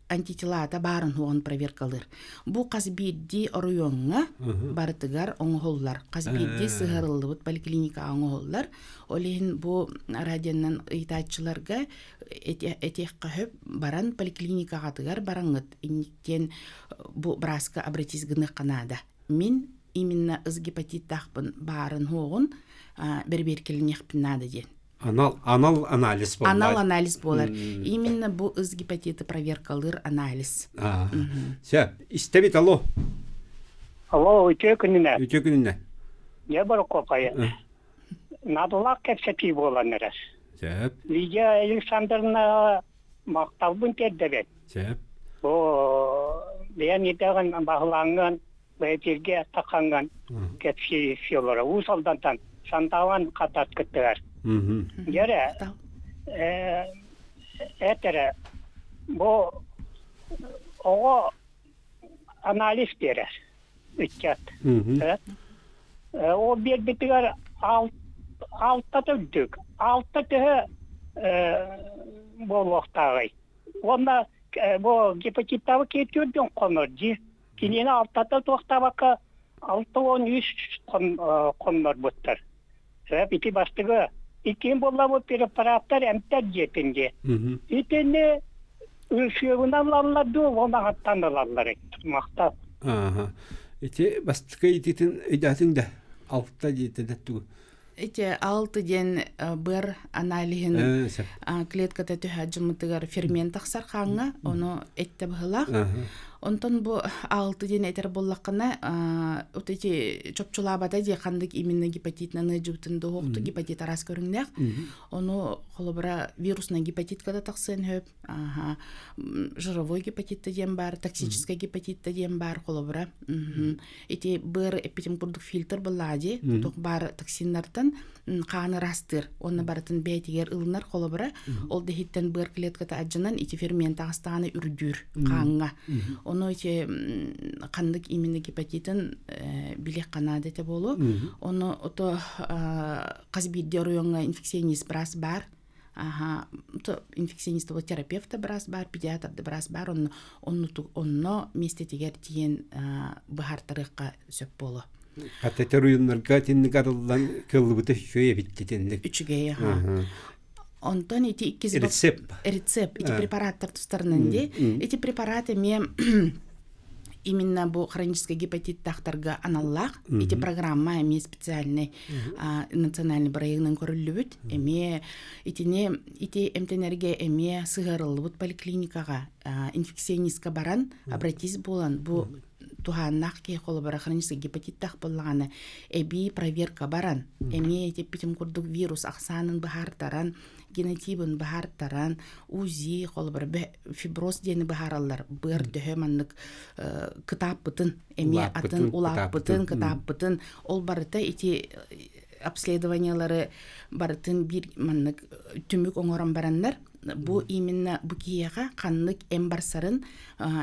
Speaker 3: антителата баарын суоҕун проверкалыыр. Бу хас биирдии оройуоҥҥа барытыгар оҥоһуллар. Хас биирдии сыһыарыллыбыт поликлиникаҕа оҥоһуллар. Ол иһин бу радионан ыйытааччыларга этиэххэ сөп баран поликлиникаҕатыгар бараҥҥыт инниктиэн бу бырааска обратись гыныахха наада. Мин именно ыс гепатиттаахпын баарын суоҕун бэрэбиэркэлэниэхпин наада диэн.
Speaker 1: Анал, анал анализ буолар.
Speaker 3: Анал анализ буолар. Именно бу ыс гепатиты проверкалыыр анализ.
Speaker 1: Сөп. Истэбит, алло.
Speaker 5: Алло, үтүө күнүнэ.
Speaker 1: Үтүө күнүнэ.
Speaker 5: Дьэ Борокуопайа. Наадалаах кэпсэтии буолан эрэр.
Speaker 1: Сөп.
Speaker 5: Лидия Александровна махталбын тиэрдэбин.
Speaker 1: Сөп.
Speaker 5: Бу бэйэн идэҕин баһылааҥҥын бэйэтиргэ таххаҥҥын кэпсии олоро. Уус Алдантан Санталан хатат кыттыгар. Дьэрэ, этэрэ, бу оҕо анализ биэрэр ыччат. Ол биэрбитигэр алта үрдүк. Алта төһө буолуохтааҕый? Уонна бу гепатиттаабы кииртүүр хонор дии. Кинини алтата туохтаабакка 63 хоннорбуттар. Сөп ити бастыгы. Иккиэн буолла бу препараттар эмтэр диэтин дии. Итини ырсыабынан ылаллар дуу, уонна аҕаттан ылаллар махтал.
Speaker 1: Ааха. Ити бастакы ититин өйдөөтүҥ да алта диэтэ да тугу
Speaker 3: Ити алты диэн быар аналиһын клетката төһө дьыммытыгар фермент тахсар хааҥҥа, ону эттэ быһылаах. Онтон бу алты диэн этэр буоллаххына, вот эти чопчулаабата дии ханнык именно гепатитынан ыалдьыбытын дуоһуохту гепатит араас көрүҥнээх. Ону холобура вирусный гепатитка да тахсыан сөп, Аха. Жировой гепатит диэн баар, токсическай гепатит диэн баар холобура. Ити быар эппитим курдук фильтр буллаа дии. Туох баар токсиннартан хааны ыраастыыр. Онно барытын бэйэтигэр ылынар холобура. Ол да иһиттэн быар клетката адьанан ити фермент аҕыстаҕына үрдүүр хааҥҥа. Ону ити ханнык именно гепатитын билиэххэ наада этэ буолуо. Ону ото хас биирдии оройуоҥҥа инфекционист быраас баар. Аха, инфекционист терапевт да быраас баар, педиатр да быраас баар, онно онно онно миэстэтигэр тиийэн быһаартарыахха сөп буолуо.
Speaker 1: Катетер уйуннарга итинник арыллан кыллыбыта үчүгэй эбит итинник.
Speaker 3: Үчүгэй, аха. Онтон ити иккис
Speaker 1: Рецепт.
Speaker 3: Рецепт. Ити препараттар тустарынан дии. Ити препарат эмиэ именно бу хроническай гепатиттаахтарга аналлаах. Ити программа эмиэ специальный национальный бырайыгынан көрүллүбүт. Эмиэ итини ити эмтэнэргэ эмиэ сыһыарыллыбыт поликлиникаҕа инфекционистка баран обратись буолан бу туһааннаах киһи холобура хроническай гепатиттаах буоллаҕына эбии проверка баран эмиэ ити курдук вирус ахсаанын быһаартаран генотибын быһаартаран УЗИ холобура фиброз диэни быһаараллар быар төһө маннык кытааппытын эмиэ атын улааппытын кытааппытын ол барыта ити обследованиялары барытын биир маннык түмүк оҥорон бараннар. Бу именно бу киһиэхэ ханнык эм барсарын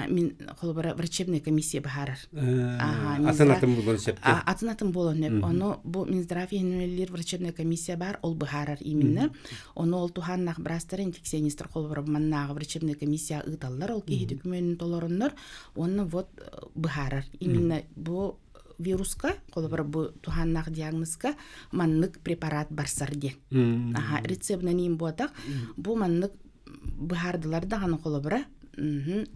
Speaker 3: мин холобура врачебная комиссия быһаарар.
Speaker 1: Атын атын буолуон сөп.
Speaker 3: Атын атын буолуон сөп. Ону бу Минздрав иһинэн врачебная комиссия бар, ол быһаарар именно. Ону ол туһааннаах быраастар инфекционистар холобура маннааҕы врачебная комиссия ыыталлар, ол киһи докумуонун толороннор, уонна вот быһаарар. Именно бу вируска, холобура бу туһааннаах диагнозка маннык препарат барсар диэн. Аха, рецебнэн иин буотах. Бу маннык быһаардылар даҕаны холобура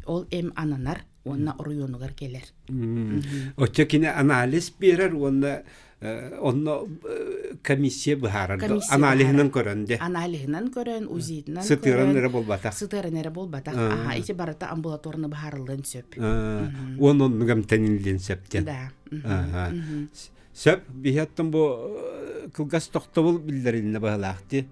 Speaker 3: ол эм ананар уонна оройуонугар кэлэр.
Speaker 1: Оччо кини анализ биэрэр уонна онно комиссия быһаарар. Аналиһынан көрөн де.
Speaker 3: Аналиһынан көрөн, УЗИтынан
Speaker 1: көрөн. Сытыаран эрэ буолбатах.
Speaker 3: Сытыаран эрэ буолбатах. Аха, ити барыта амбулаторно быһаарыллыан сөп.
Speaker 1: Уон оннук эмтэниллиэн сөп диэн.
Speaker 3: Да.
Speaker 1: Сөп, биһиэттэн бу кылгас тохтобул биллэриннэ быһалаах дии.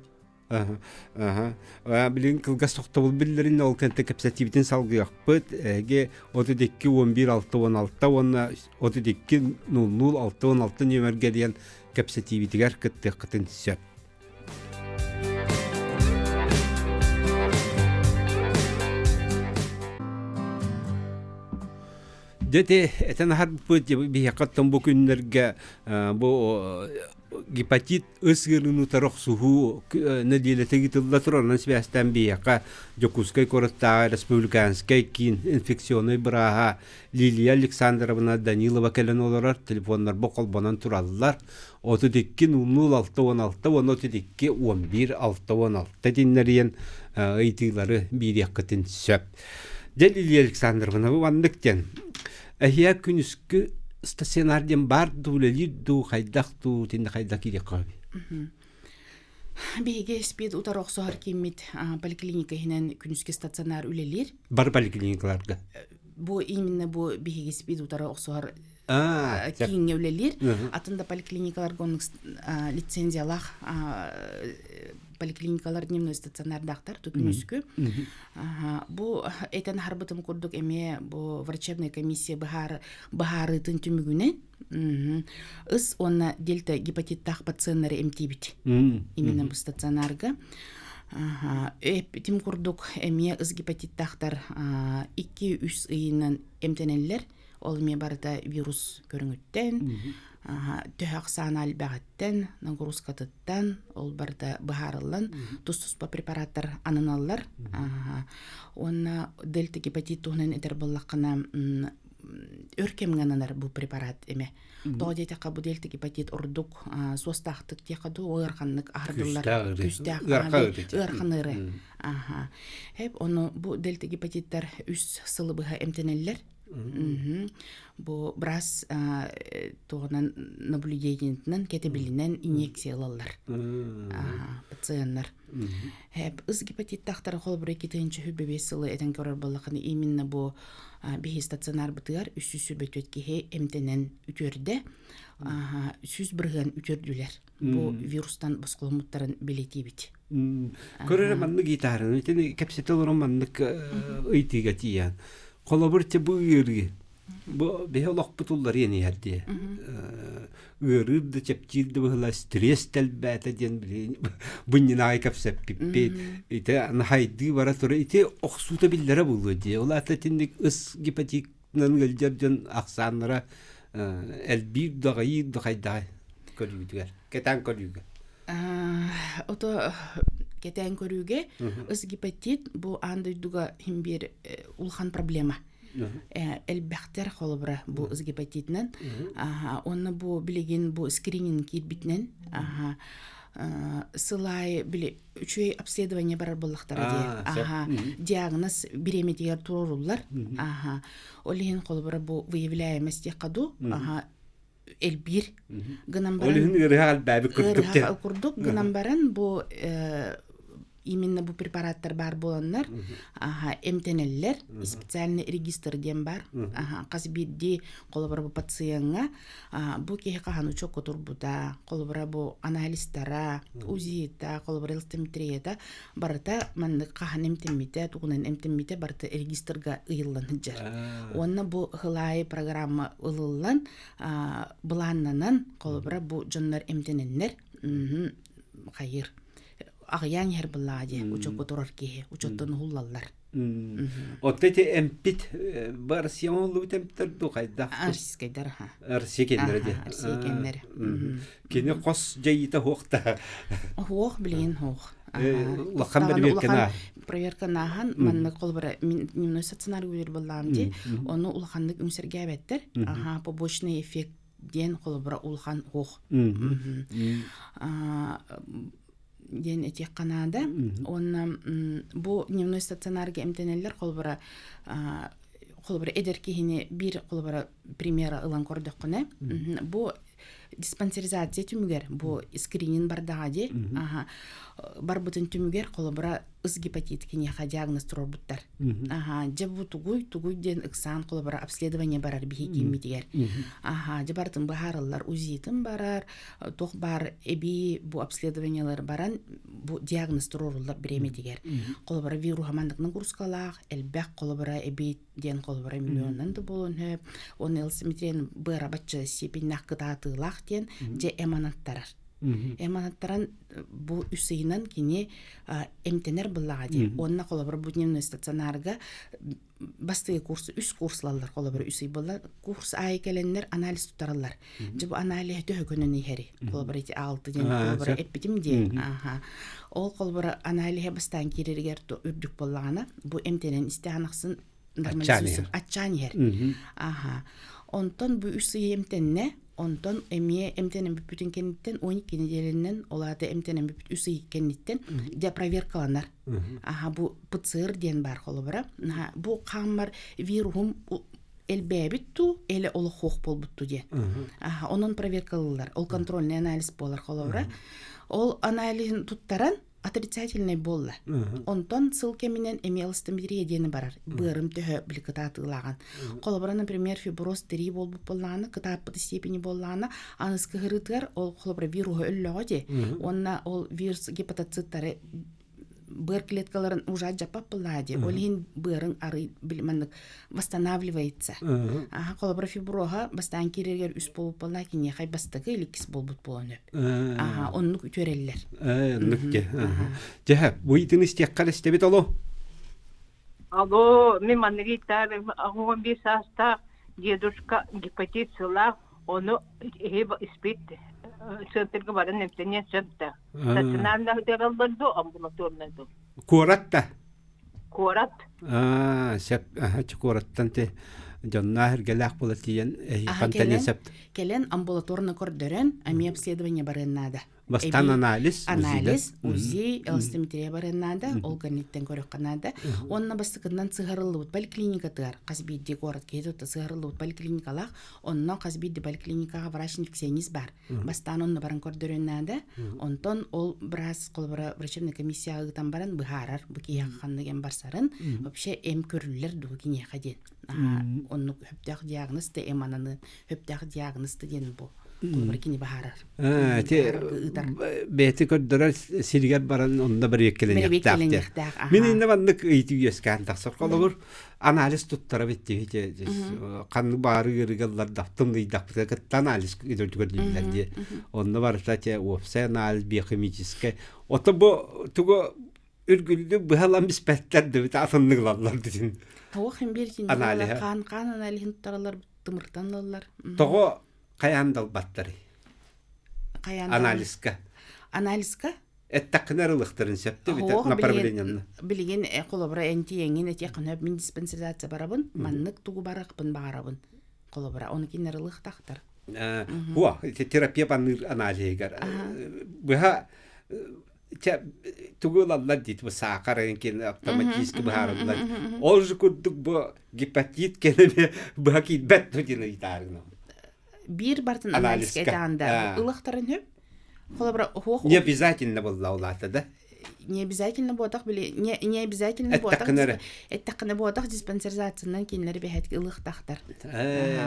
Speaker 1: Билигин кылгас тохтобул биллэрин ол кэнтэ кэпсэтиибитин салгыахпыт. Эһиги 32 11 6 16 уонна 32 00 6 16 нүөмэргэ диэн кэпсэтиибитигэр кыттыаххытын сөп. Дьэ этэн аһарбыт биһиэхэ бу күннэргэ бу гепатит ыс ыарыыны утары охсуһуу нэдиэлэтэ ыытылла турарынан сибээстээн биһиэхэ Дьокуускай куораттааҕы республиканскай киин инфекционнай бырааһа Лилия Александровна Данилова кэлэн олорор, телефоннарба холбонон тураллар. 32 00 6 16 уонна 32 11 6 16 диннэрийэн ыйытыылары биэриэххитин сөп. Дьэ Лилия Александровна, бу маннык диэн Эһиэ күнүскү стационар диэн баар дуу, үлэлиир дуу, хайдах дуу, итиннэ хайдах киириэххэ сөбүй?
Speaker 3: Биһиги СПИД утары охсуһар кииммит поликлиника иһинэн күнүскү стационар үлэлиир.
Speaker 1: Бар поликлиникаларга?
Speaker 3: Бу именно бу биһиги СПИД утары охсуһар кииҥҥэ үлэлиир. Атын да поликлиникаларга оннук лицензиялаах поликлиникалар дневной стационардаахтар күнүскү. Бу этэн аһарбытым курдук эмиэ бу врачебная комиссия быһаарыытын түмүгүнэн ыс уонна дельта гепатиттаах пациеннары эмтиибит. Именно бу стационарга. Этим курдук эмиэ ыс гепатиттаахтар 2-3 ыйынан эмтэнэллэр. Ол эмиэ барыта вирус көрүҥүттэн, төһө ахсаана элбэҕиттэн, нагрузкатыттан ол барыта быһаарыллан тус-туспа препараттар ананаллар. Уонна дельта гепатит туһунан этэр буоллаххына, өр кэмҥэ ананар бу препарат эмэ. Тоҕо диэтэххэ, бу дельта гепатит ордук суостаахтык диэххэ дуу, ыараханнык аһардыллар. Күүстээх ыарахан ыарыы. Эп ону бу дельта гепатиттар үс сылы быһа эмтэнэллэр. Бу быраас туоҕунан наблюдениетынан кэтэбилинэн инъекция ылаллар пациеннар. Ыс гепатиттаахтара холобура 2025 сылы этэн көрөр буоллаххына именно бу биһи стационарбытыгар 324 киһи эмтэнэн үтүөрдэ. 100% үтүөрдүлэр. Бу вирустан босхоломмуттарын бэлиэтиибит.
Speaker 1: Көрөрө маннык гитараны итини кэпсэтэ олорон маннык ыйытыыга тиийэн Холобур, те бу ыарыы. Бу биһи олохпут улларыйан иһэр дии. Ыарыыр да чэпчиир да быһыла стресс тэлбээтэ диэн билигин бунньунаайы кэпсэппиппит. Ити хайдыы бара тура ити охсуута биллэрэ буолуо дии. Ол аата итинник ыс гепатитынан ыалдьар дьон ахсааннара элбиир да аҕыйыыр да хайдаҕай көрүүтүгэр кэтээн көрүүгэ.
Speaker 3: Ото кэтээн көрүүгэ ыс гепатит бу аан дойдуга иһин биир улахан проблема. Элбэхтэр холобура бу ыс гепатитынан. Уонна бу билигин бу скрининг киирбитинэн сыл аайы били үчүгэй обследование барар буоллахтара дии. Аха диагноз бириэмэтигэр туруоруллар. Аха ол иһин холобура бу выявляемость диэххэ дуу. Аха элбиир гынан баран
Speaker 1: Ол иһин ыарыһах элбээбит курдук
Speaker 3: ыарыһах курдук гынан баран бу именно бу препараттар баар буоланнар аха эмтэнэллэр специальный регистр диэн бар аха хас биирдии холобура бу пациеҥҥа бу киһи хаһан учуокка турбута холобура бу анализтара УЗИта холобура элстометрията барыта маннык хаһан эмтэммитэ, тугунан эмтэммитэ барыта регистрга ыйыллан сылдьар. Уонна бу хылаайы программа ылыллан, былааннанан, холобура бу дьоннор эмтэнэннэр хайыр. Аҕыйаан иһэр быллаа дии, учуокка турар киһи, учуоттан уһуллаллар.
Speaker 1: Отто ити эмпит бу Россия оҥоһуллубут эмтэр дуу хайдах?
Speaker 3: Российскайдар аха.
Speaker 1: Россия кэннэрэ дии.
Speaker 3: Россия кэннэрэ.
Speaker 1: Кини хос дьайыыта суох да.
Speaker 3: Суох билигин суох.
Speaker 1: Улахан проверканы
Speaker 3: проверканы ааһан маннык холобура мин дневной стационар үлэлиир буоллаҕым дии. Ону улаханнык үҥсэргээбэттэр. Аха побочный эффект диэн холобура улахан суох. Диэн этиэххэ наада. Уонна бу дневной стационарга эмтэнэллэр холобура холобура эдэр киһини биир холобура примера ылан көрдөххүнэ бу диспансеризация түмүгэр бу скрининг бардаҕа дии аха барбытын түмүгэр холобура ыс гепатит киниэхэ диагноз туруорбуттар аха дьэ бу тугуй тугуй диэн ыксаан холобура обследование барар биһи кииммитигэр аха дьэ барытын быһаарыллар УЗИтын барар туох баар эбии бу обследованиелар баран бу диагноз туруоруллар бириэмэтигэр холобура вируһа маннык нагрузкалаах элбэх холобура эбии диэн холобура миллионунан да буолуон сөп уонна элсимитрен быара бачча степеннээх кытаатыылаах диэн дьэ эманаттарар эманаттаран бу үс ыйынан кини эмтэнэр быллаҕа диэн уонна холобура бу дневной стационарга бастакы курс үс курслаллар холобура үс ый буолла курс аайы кэлэннэр анализ туттараллар дьэ бу аналиһы төһө көнөн иһэри холобура ити алты диэн холобура эппитим диэн аха ол холобура аналиһа бастаан киирэригэр үрдүк буоллаҕына бу эмтэнэн истэҕин ахсын аччаан иһэр аха онтон бу үс ый эмтэннэ онтон эмиэ эмтэнэн бүппүтүн кэнниттэн 12 нэдиэлэнэн ол аата эмтэнэн бүппүт үс ый кэнниттэн дьэ проверкаланар аха бу ПЦР диэн баар холобура бу хааммар вируһум элбээбит туу эле олох хуох буолбут туу диэн аха онон проверкалыыллар ол контрольный анализ буолар холобура ол аналиһын туттаран отрицательный буолла. Онтон сыл кэминэн эмиэ эластомерия диэни барар. Быарым төһө били кытаатыылааҕын. Холобура, например, фиброз тирии буолбут буоллаҕына, кытааппыт степени буоллаҕына, аныскы ыһырыытыгар ол холобура вируһа өллөҕө дии. Уонна ол вирус гепатоциттары быар клеткаларын уже дьаппап буоллаҕа дии. Ол иһин быарыҥ арый били маннык восстанавливается. Аха, холобура фиброһа бастаан киирэригэр үс буолбут буоллаҕа, киниэхэ бастакы или иккис буолбут буолан өп. Аха, оннук үтүөрэллэр.
Speaker 1: Оннук дьэ. Дьэ, бу итин истиэххэ истэбит олу.
Speaker 6: Алло, мин маннык ыйытаарым, 15 саастаах дедушка гепатит сылаах, ону иһи испит центрга баран эмтэниэн сөп да. Стационарно ыытараллар дуу, амбулаторнай дуу?
Speaker 1: Куорат да?
Speaker 6: Куорат.
Speaker 1: Аа, сөп. Аха, куораттан те дьонноох эргэлээх буола тиийэн эһиэхэ сөп.
Speaker 3: Кэлэн амбулаторно көрдөрөн, эмиэ обследование барыан наада.
Speaker 1: Бастаан анализ,
Speaker 3: анализ, УЗИ, эластиметрия барыан наада, ол кэнниттэн көрүөххэ наада. Уонна бастакыннан сыһарыллыбыт поликлиникатыгар хас биирдии куорат киһи тутта сыһарыллыбыт поликлиникалаах, онно хас биирдии поликлиникаҕа врач-инфекционист баар. Бастаан онно баран көрдөрүөн наада. Онтон ол быраас холобура врачебный комиссияҕа ыытан баран быһаарар бу киһиэхэ ханнык эм барсарын, вообще эм көрүллэр дуу киниэхэ диэн. Оннук сөптөөх диагноз да эм ананы сөптөөх диагноз да диэн бу. Холобура кини баһаарар.
Speaker 1: Ити бэйэти көрдөрөр сиригэр баран онно бэрэбиэркэлэниэхтээх. Мин иннэ маннык ыйытыы үөскээн тахсар. Холобур, анализ туттара биттибит ханнык баары ыарыгаллар тымныйдахпытыгар кытта анализ көрдүүллэр дии. Онно барыта те уопсай анализ биохимическай. Ото бу тугу үргүлдү быһалан биспэттэр дебит атыннык ылаллар дитин.
Speaker 3: Тоҕо хим биир
Speaker 1: Аналиһа.
Speaker 3: хаан хаан аналиһын туттараллар тымыртан ылаллар.
Speaker 1: Тоҕо хайаан далбаттарый?
Speaker 3: Хайаан
Speaker 1: Анализка.
Speaker 3: Анализка?
Speaker 1: Эттэххинэ арылыхтарын сөптө бит направлениянна.
Speaker 3: Билигин холобура энтиэҥин этиэххин мин диспансеризация барабын, маннык тугу барыахпын баҕарабын. Холобура, ону кинилэр ылыахтаахтар.
Speaker 1: Хуа, терапия банныыр аналиһыгар. Быһа тугу ылаллар диит бу саахар кин автоматически быһаарыллар. Ол же курдук бу гепатит кэлэми быһа киирбэт диэн ыйытаарына.
Speaker 3: Биир бартын анализка этаанда ылыхтарын хөп. Холобура, хуох
Speaker 1: Не обязательно буолла улаата да?
Speaker 3: Не обязательно буотах били не не обязательно буотах эттэххинэ буотах диспансеризациянан кинилэри бэһэт ылыахтаахтар.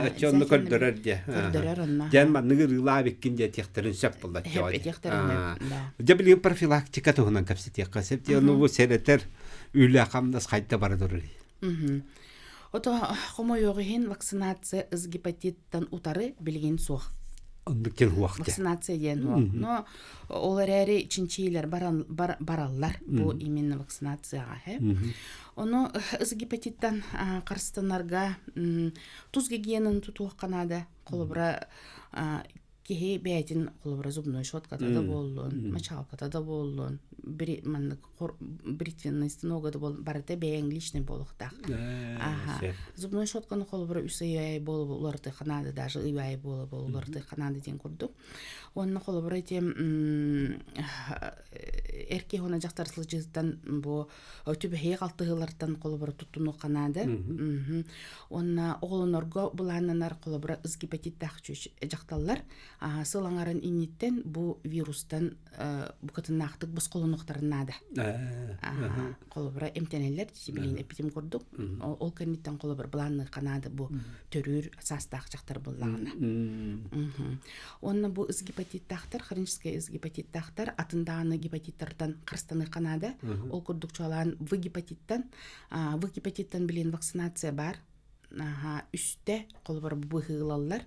Speaker 1: Оччонну көрдөрөр дьэ.
Speaker 3: Көрдөрөр онно.
Speaker 1: Дьэн манныгы ырыылаа биккин дьэ этиэхтэрин сөп буолла.
Speaker 3: Сөп этиэхтэрин да.
Speaker 1: Дьэ билигин профилактика туһунан кэпсэтиэххэ сөп. Дьэ ону бу сэрэтэр үлэ хамнас хайда бара турар.
Speaker 3: Ото хомойуох иһин вакцинация ыс гепатиттан утары билигин суох.
Speaker 1: Оннук диэн хуох
Speaker 3: Вакцинация диэн хуох. Но ол эрээри чинчиилэр бараллар бу именно вакцинацияҕа. Ону ыс гепатиттан харыстанарга тус гигиенаны тутуохха наада. Холобура, киһи бэйэтин холобура зубной щетката да буоллун, мочалката да буоллун, маннык бритвенный станога да буоллун, барыта бэйэҥ личный буолуохтаах. Аха. Зубной щетканы холобура үс ый аайы буола уларытыахха наада, даже ый аайы буола буола уларытыахха наада диэн курдук. Уонна холобура ити эр киһи уонна дьахтар сылдьыытыттан бу түбэһиэх алтыһыылартан холобура туттунуохха наада. Уонна оҕолонорго былааннанар холобура ыс гепатиттаах дьахталлар сыл аҥарын инниттэн бу вирустан букатыннаахтык босхолонуохтарын наада. Холобура эмтэнэллэр билигин эппитим курдук. Ол кэнниттэн холобура былаанныахха наада бу төрүүр саастаах дьахтар буоллаҕына. Уонна бу ыс гепатиттаахтар, хроническай ыс гепатиттаахтар атын даҕаны гепатиттартан харыстаныахха наада. Ол курдук чуолаан В гепатиттан, В гепатиттан билин вакцинация баар. Аха, үстэ холобура быһыылаллар.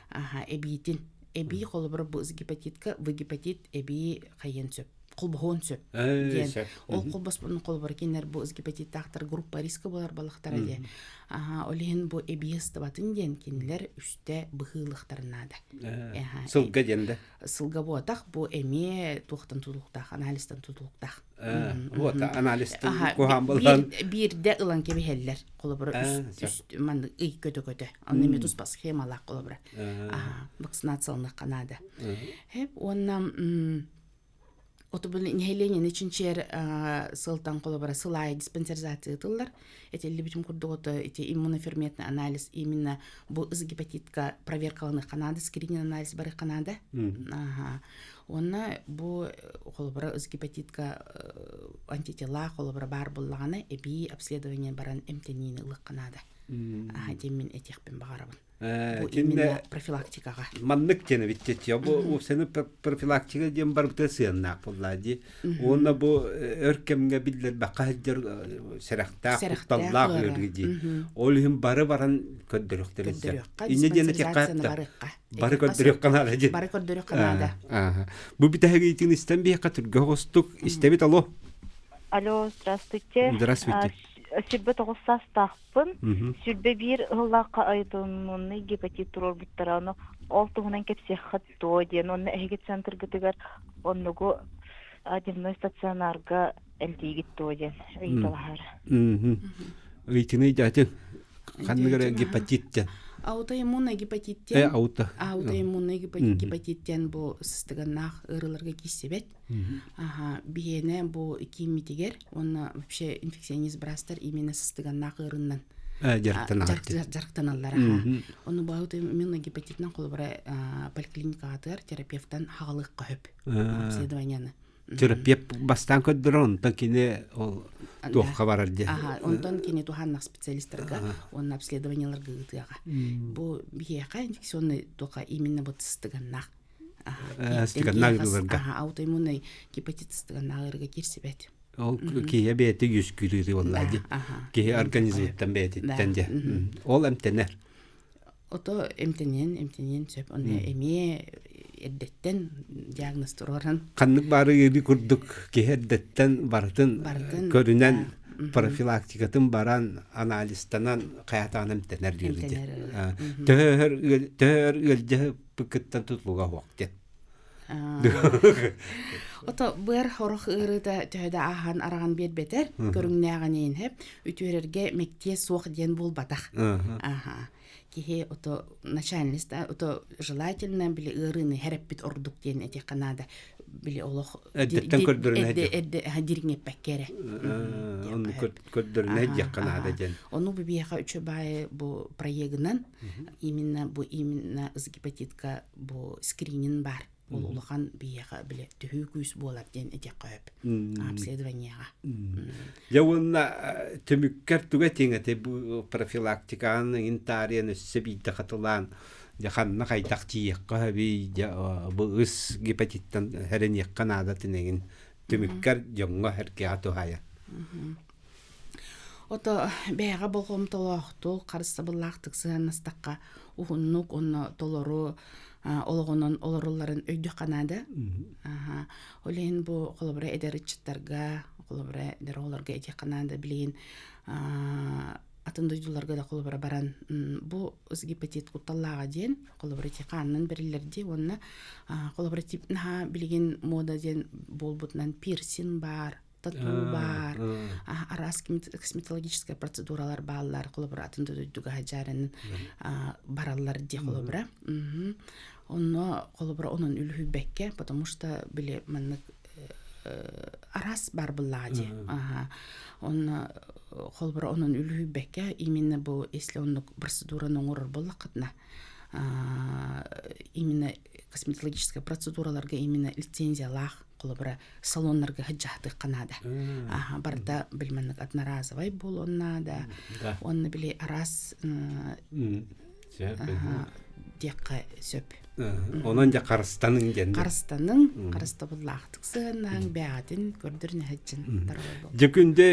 Speaker 3: Аха, эбиитин. Эбии холобура бу ыс гепатитка, В гепатит эбии хайыан сөп холбоһуон сөп диэн. Ол холбоспутун холобура кинилэр бу гепатиттаахтар группа риска буолар балыктара диye. Аха, ол иһин бу эбии ыстыбатын диэн кинилэр үстэ быһыылыахтарын наада.
Speaker 1: Сылга диэн да?
Speaker 3: Сылга буотах бу эмиэ туохтан тутулуктаах, анализтан тутулуктаах.
Speaker 1: Вот анализтан куһаан булан.
Speaker 3: Биирдэ ылан кэбиһэллэр. Холобура үс маннык ый көтө-көтө. Онно эмиэ туспа схемалаах холобура. Аха, вакцинацияланыахха наада. Хеп уонна Оту били нэһилиэнньэни чинчийэр сылтан холобура сыл аайы диспансеризация ыытыллар. Этиллибитим курдук ото ити иммуноферментный анализ именно бу ыс гепатитка проверкаланыахха наада, скрининг анализ барыахха наада. Аха. Уонна бу холобура ыс гепатитка антитела холобура баар буоллаҕына эбии обследование баран эмтэниини ылыахха наада. Аха диэн мин этиэхпин баҕарабын. Бу именно профилактикаҕа.
Speaker 1: Маннык диэн эбит дии. Бу уопсайынан профилактика диэн барбыта сыаннаах буоллаа дии. Уонна бу өр кэмҥэ биллэрбэххэ сылдьар сэрэхтээх, кутталлаах ыарыы дии. Ол иһин бары баран көрдөрүөхтэрин сөп. Инньэ диэн этиэххэ бары көрдөрүөххэ наада дии.
Speaker 3: Бары көрдөрүөххэ наада.
Speaker 1: Бу бүтэһигиитин истэн биһиэхэ түргэх оҕустук истэбит алло.
Speaker 7: Алло, здравствуйте.
Speaker 1: Здравствуйте.
Speaker 7: 29 саастаах 21 ыһыллаахха аутоиммуннай гепатит туруорбуттара, ону ол туһунан кэпсиэххит дуо диэн уонна эһиги центргытыгар оннугу дневной стационарга элдиигит дуо диэн ыйыталаһар.
Speaker 1: Ыйтыный дьаатын ханнык эрэ гепатит диэн.
Speaker 3: Аутоиммунный гепатит диэн. Ауто. Аутоиммунный гепатит диэн бу сыстыганнаах ыарыыларга киирсибэт. Аха, биһиэнэ бу кииммитигэр уонна вообще инфекционист быраастар именно сыстыганнаах ыарыннан дьарыктаналлар. Ону бу аутоиммунный гепатитынан холобура поликлиникаҕатыгар терапевтан хаҕалыахха хөп обследованияны.
Speaker 1: Терапевт бастаан көрдөрөр, онтон кини ол туохха барар диэн.
Speaker 3: Аха, онтон кини туһааннаах специалистарга уонна обследованияларга ыытыаҕа. Бу биһиэхэ инфекционный туха именно вот сыстыганнаах
Speaker 1: Сыстыганнаах
Speaker 3: Аутоиммунный гепатит сыстыганнаах ыарыыга киирсибэт.
Speaker 1: Ол киһи бэйэтэ үөскүүр буоллаа дии. Киһи организмыттан бэйэтиттэн дьэ. Ол эмтэнэр.
Speaker 3: Ото эмтэниэн эмтэниэн сөп. Онно эмиэ эрдэттэн диагноз туруоран.
Speaker 1: Ханнык баары ыарыы курдук киһи эрдэттэн барытын көрүнэн профилактикатын баран анализтанан хайатаан эмтэнэр диир. Төһөр ыалдьа кыттан тутулуга суох диэн.
Speaker 3: Ото быар хорох ыарыыта төһө да ааһан араҕан биэрбэтэр, көрүҥнээҕиниин хэп, үтүөрэргэ мэктиэ суох диэн буолбатах. Аха. Киһи ото начальность ото желательно били ыарыыны хэрэппит ордук диэн этиэххэ наада. Били олох
Speaker 1: эрдэттэн көрдөрүнэ
Speaker 3: эрдэ дириҥэппэккэ эрэ.
Speaker 1: Ону көрдөрүнэ диэххэ наада диэн.
Speaker 3: Ону биһиэхэ үчүгэй бу проегынан Именно бу именно с гепатитка бу скрининг бар. Ол улахан биһиэхэ биле төһүү күүс буолар диэн этиэххэ сөп. Обследованиеҕа.
Speaker 1: Дьэ уонна түмүккэр туга этиҥ этэй бу профилактикаҕын иҥин таарыйан өссө биирдэ хатылаан дьэ ханна хайдах тиийиэххэ сөбүй дьэ бу ыс гепатиттан эрэниэххэ наадатын эҥин түмүккэр дьоҥҥо эргэҕэ туһаайан.
Speaker 3: Ото бэйэҕэ болҕомтолоохтук, харыстабыллаахтык сыһыаннастахха уһуннук уонна толору олоҕунан олорулларын өйдүөххэ наада. Ол иһин бу холобура эдэр ыччаттарга, холобура эдэр оҕолорго этиэххэ наада билигин атын дойдуларга да холобура баран бу гепатит кутталлааҕа диэн холобура ити хаанынан бэриллэр дии уонна холобура тип наһаа билигин мода диэн буолбутунан пирсинг баар тату баар араас косметологическай процедуралар бааллар холобура атын дойдуга садьаарынын бараллар дии холобура онно холобура онон үлүһүйбэккэ потому что били маннык араас бар буллаҕа дии онно холобура онон үлүһүйбэккэ именно бу если оннук процедураны оҥорор буоллаххытына именно косметологическай процедураларга именно лицензиялаах холобура салоннарга сылдьаһытыахха наада. Аха, барыта били маннык одноразовай буолуон наада. Уонна били араас диэххэ сөп.
Speaker 1: Онон дьэ харыстаныҥ диэн.
Speaker 3: Харыстаныҥ, харыстабыллаахтык сыһыаннаһыҥ, бэйэҕитин көрдөрүнэ сылдьын тарабыл.
Speaker 1: Дьэ күндү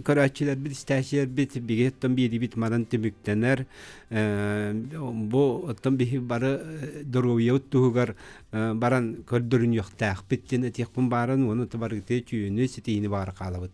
Speaker 1: көрөөччүлэрбит, истээччилэрбит бигэ оттон биэриибит манан түмүктэнэр. Бу оттон биһи бары доруобуйабыт туһугар баран көрдөрүнүөхтээхпит диэн этиэхпин бааран уонна барыгытыа түүнү ситиини баҕар хаалабыт.